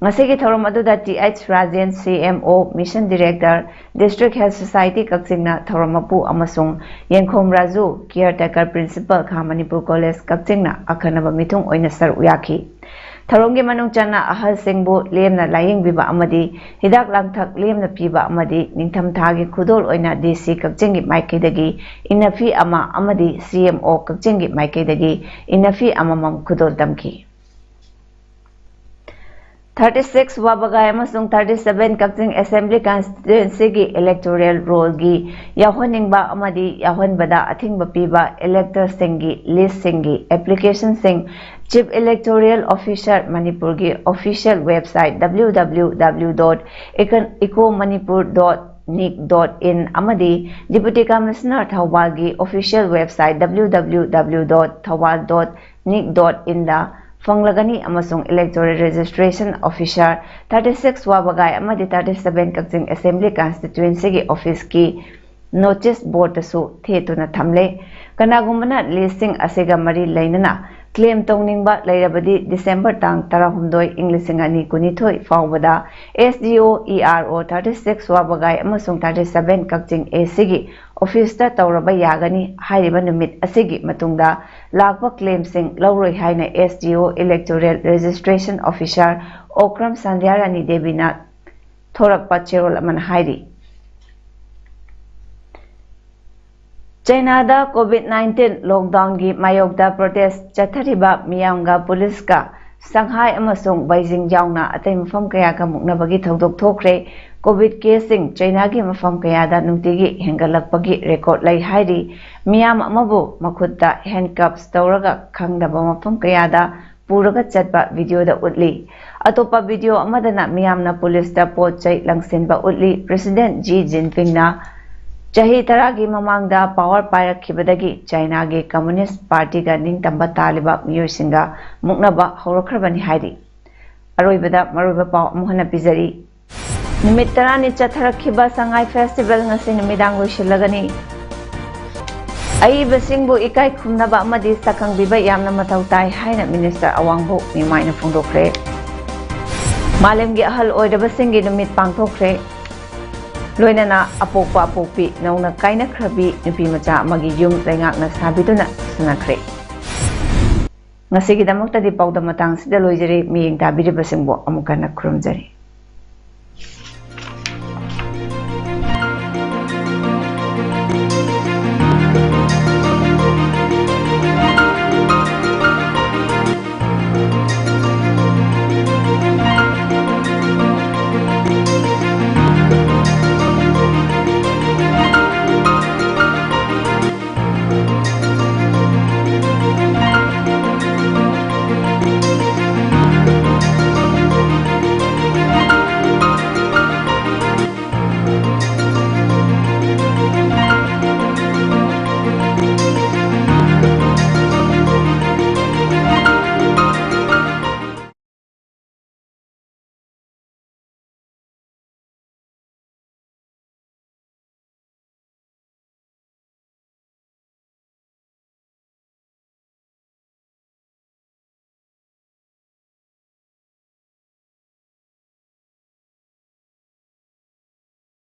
ꯉꯁꯤꯒꯤ ꯊꯧꯔꯝ ꯑꯗꯨꯗ ꯇꯤ ꯑꯩꯆ ꯔꯥꯖꯦꯟ, ꯁꯤ M O, Mission Director, District Health Society ꯀꯛꯆꯤꯡꯅ ꯊꯧꯔꯝ ꯃꯄꯨ ꯑꯃꯁꯨꯡ ꯌꯦꯡꯈꯣꯝ ꯔꯥꯖꯨ, Caretaker Principal ꯈꯥ ꯃꯅꯤꯄꯨꯔ ꯀꯣꯂꯦꯖ ꯀꯛꯆꯤꯡꯅ ꯑꯈꯟꯅꯕ ꯃꯤꯊꯨꯡ ꯑꯣꯏꯅ ꯁꯔꯨꯛ ꯌꯥꯈꯤ꯫ ꯊꯧꯔꯝꯒꯤ ꯃꯅꯨꯡ ꯆꯟꯅ ꯑꯍꯜꯁꯤꯡꯕꯨ ꯂꯦꯝꯅ ꯂꯥꯌꯦꯡꯕꯤꯕ ꯑꯃꯗꯤ ꯍꯤꯗꯥꯛ ꯂꯥꯡꯊꯛ ꯂꯦꯝꯅ ꯄꯤꯕ ꯑꯃꯗꯤ ꯅꯤꯡꯊꯝꯊꯥꯒꯤ ꯈꯨꯗꯣꯜ ꯑꯣꯏꯅ ꯗꯤ ꯁꯤ ꯀꯛꯆꯤꯡꯒꯤ ꯃꯥꯏꯀꯩꯗꯒꯤ ꯏꯟꯅꯐꯤ ꯑꯃ ꯑꯃꯗꯤ ꯁꯤ ꯑꯦꯝ ꯑꯣ ꯀꯛꯆꯤꯡꯒꯤ ꯃꯥꯏꯀꯩꯗꯒꯤ ꯏꯟꯅꯐꯤ ꯑꯃꯃꯝ ꯈꯨꯗꯣꯜ ꯇꯝꯈꯤ꯫ Thirty six ꯋꯥꯕꯒꯥꯏ ꯑꯃꯁꯨꯡ thirty seven ꯀꯛꯆꯤꯡ Assembly Constituency ꯒꯤ electoral roll ꯒꯤ ꯌꯥꯎꯍꯟꯅꯤꯡꯕ ꯑꯃꯗꯤ ꯌꯥꯎꯍꯟꯕꯗ ꯑꯊꯤꯡꯕ ꯄꯤꯕ elector ꯁꯤꯡꯒꯤ list ꯁꯤꯡꯒꯤ application ꯁꯤꯡ Chief Electoral Officer ꯃꯅꯤꯄꯨꯔꯒꯤ official website W W W dot ecomanipur dot nic dot in ꯑꯃꯗꯤ Deputy Commissioner ꯊꯧꯕꯥꯜꯒꯤ official website W W W dot thawbal dot nic dot in ꯗ ꯐꯪꯂꯒꯅꯤ ꯑꯃꯁꯨꯡ Electoral Registration Officer thirty six ꯋꯥꯕꯒꯥꯏ ꯑꯃꯗꯤ thirty seven ꯀꯛꯆꯤꯡ Assembly Constituency ꯒꯤ office ꯀꯤ notice board ꯇꯁꯨ ꯊꯦꯠꯇꯨꯅ ꯊꯝꯂꯦ꯫ ꯀꯅꯥꯒꯨꯝꯕꯅ list ꯁꯤꯡ ꯑꯁꯤꯒ ꯃꯔꯤ ꯂꯩꯅꯅ claim ꯇꯧꯅꯤꯡꯕ ꯂꯩꯔꯕꯗꯤ December ꯇꯥꯡ ꯇꯔꯥꯍꯨꯝꯗꯣꯏ, ꯏꯪ ꯂꯤꯁꯤꯡ ꯑꯅꯤ ꯀꯨꯟꯅꯤꯊꯣꯏ ꯐꯥꯎꯕꯗ S D O E R O thirty six ꯋꯥꯕꯒꯥꯏ ꯑꯃꯁꯨꯡ thirty seven Kakching A C ꯒꯤ office ꯇ ꯇꯧꯔꯕ ꯌꯥꯒꯅꯤ꯫ ꯍꯥꯏꯔꯤꯕ ꯅꯨꯃꯤꯠ ꯑꯁꯤꯒꯤ ꯃꯇꯨꯡꯗ ꯂꯥꯛꯄ claim ꯁꯤꯡ ꯂꯧꯔꯣꯏ ꯍꯥꯏꯅ S D O Electoral Registration Officer Okram ꯁꯟꯙ꯭ꯌꯥꯔꯥꯅꯤ ꯗꯦꯕꯤꯅ ꯊꯣꯔꯛꯄ ꯆꯦꯔꯣꯜ ꯑꯃꯅ ꯍꯥꯏꯔꯤ꯫ ꯆꯩꯅꯥꯗ COVID nineteen lockdown ꯒꯤ ꯃꯥꯌꯣꯛꯇ protest ꯆꯠꯊꯔꯤꯕ ꯃꯤꯌꯥꯝꯒ ꯄꯨꯂꯤꯁꯀ ꯁꯪꯍꯥꯏ ꯑꯃꯁꯨꯡ ꯕꯩꯖꯤꯡ ꯌꯥꯎꯅ ꯑꯇꯩ ꯃꯐꯝ ꯀꯌꯥꯒ ꯃꯨꯛꯅꯕꯒꯤ ꯊꯧꯗꯣꯛ ꯊꯣꯛꯈ꯭ꯔꯦ꯫ COVID case ꯁꯤꯡ ꯆꯩꯅꯥꯒꯤ ꯃꯐꯝ ꯀꯌꯥꯗ ꯅꯨꯡꯇꯤꯒꯤ ꯍꯦꯟꯒꯠꯂꯛꯄꯒꯤ record ꯂꯩ ꯍꯥꯏꯔꯤ꯫ ꯃꯤꯌꯥꯝ ꯑꯃꯕꯨ ꯃꯈꯨꯠꯇ handcuffs ꯇꯧꯔꯒ ꯈꯪꯗꯕ ꯃꯐꯝ ꯀꯌꯥꯗ ꯄꯨꯔꯒ ꯆꯠꯄ video ꯗ ꯎꯠꯂꯤ꯫ ꯑꯇꯣꯞꯄ video ꯑꯃꯗꯅ ꯃꯤꯌꯥꯝꯅ ꯄꯨꯂꯤꯁꯇ ꯄꯣꯠ ꯆꯩ ꯂꯪꯁꯤꯟꯕ ꯎꯠꯂꯤ꯫ President Xi Jinping ꯅ ꯆꯍꯤ ꯇꯔꯥꯒꯤ ꯃꯃꯥꯡꯗ power ꯄꯥꯏꯔꯛꯈꯤꯕꯗꯒꯤ ꯆꯥꯏꯅꯥꯒꯤ Communist Party ꯒ ꯅꯤꯡꯇꯝꯕ ꯇꯥꯜꯂꯤꯕ ꯃꯤꯑꯣꯏꯁꯤꯡꯒ ꯃꯨꯛꯅꯕ ꯍꯧꯔꯛꯈ꯭ꯔꯕꯅꯤ ꯍꯥꯏꯔꯤ꯫ ꯑꯔꯣꯏꯕꯗ ꯃꯔꯨꯑꯣꯏꯕ ꯄꯥꯎ ꯑꯃꯨꯛ ꯍꯟꯅ ꯄꯤꯖꯔꯤ꯫ ꯅꯨꯃꯤꯠ ꯇꯔꯥꯅꯤ ꯆꯠꯊꯔꯛꯈꯤꯕ ꯁꯉꯥꯏ festival ꯉꯁꯤ ꯅꯨꯃꯤꯗꯥꯡ ꯂꯣꯏꯁꯤꯜꯂꯒꯅꯤ꯫ ꯑꯏꯕꯁꯤꯡꯕꯨ ꯏꯀꯥꯏ ꯈꯨꯝꯅꯕ ꯑꯃꯗꯤ ꯁꯛꯈꯪꯕꯤꯕ ꯌꯥꯝꯅ ꯃꯊꯧ ꯇꯥꯏ ꯍꯥꯏꯅ Minister ꯑꯋꯥꯡꯕꯧ ꯃꯤꯃꯥꯏꯅ ꯐꯣꯡꯗꯣꯛꯈ꯭ꯔꯦ꯫ ꯃꯥꯂꯦꯝꯒꯤ ꯑꯍꯜ ꯑꯣꯏꯔꯕꯁꯤꯡꯒꯤ ꯅꯨꯃꯤꯠ ꯄꯥꯡꯊꯣꯛꯈ꯭ꯔꯦ꯫ ꯂꯣꯏꯅꯅ ꯑꯄꯣꯛꯄ ꯑꯄꯣꯛꯄꯤ ꯅꯧꯅ ꯀꯥꯏꯅꯈ꯭ꯔꯕꯤ ꯅꯨꯄꯤ ꯃꯆꯥ ꯑꯃꯒꯤ ꯌꯨꯝ ꯂꯩꯉꯥꯛꯅ ꯁꯥꯕꯤꯗꯨꯅ ꯁꯥꯟꯅꯈ꯭ꯔꯦ꯫ ꯉꯁꯤꯒꯤꯗꯃꯛꯇꯗꯤ ꯄꯥꯎꯗꯝ ꯃꯇꯥꯡꯁꯤꯗ ꯂꯣꯏꯖꯔꯦ꯫ ꯃꯤꯠꯌꯦꯡ ꯇꯥꯕꯤꯔꯤꯕꯁꯤꯡꯕꯨ ꯑꯃꯨꯛ ꯍꯟꯅ ꯈꯨꯔꯨꯝꯖꯔꯤ꯫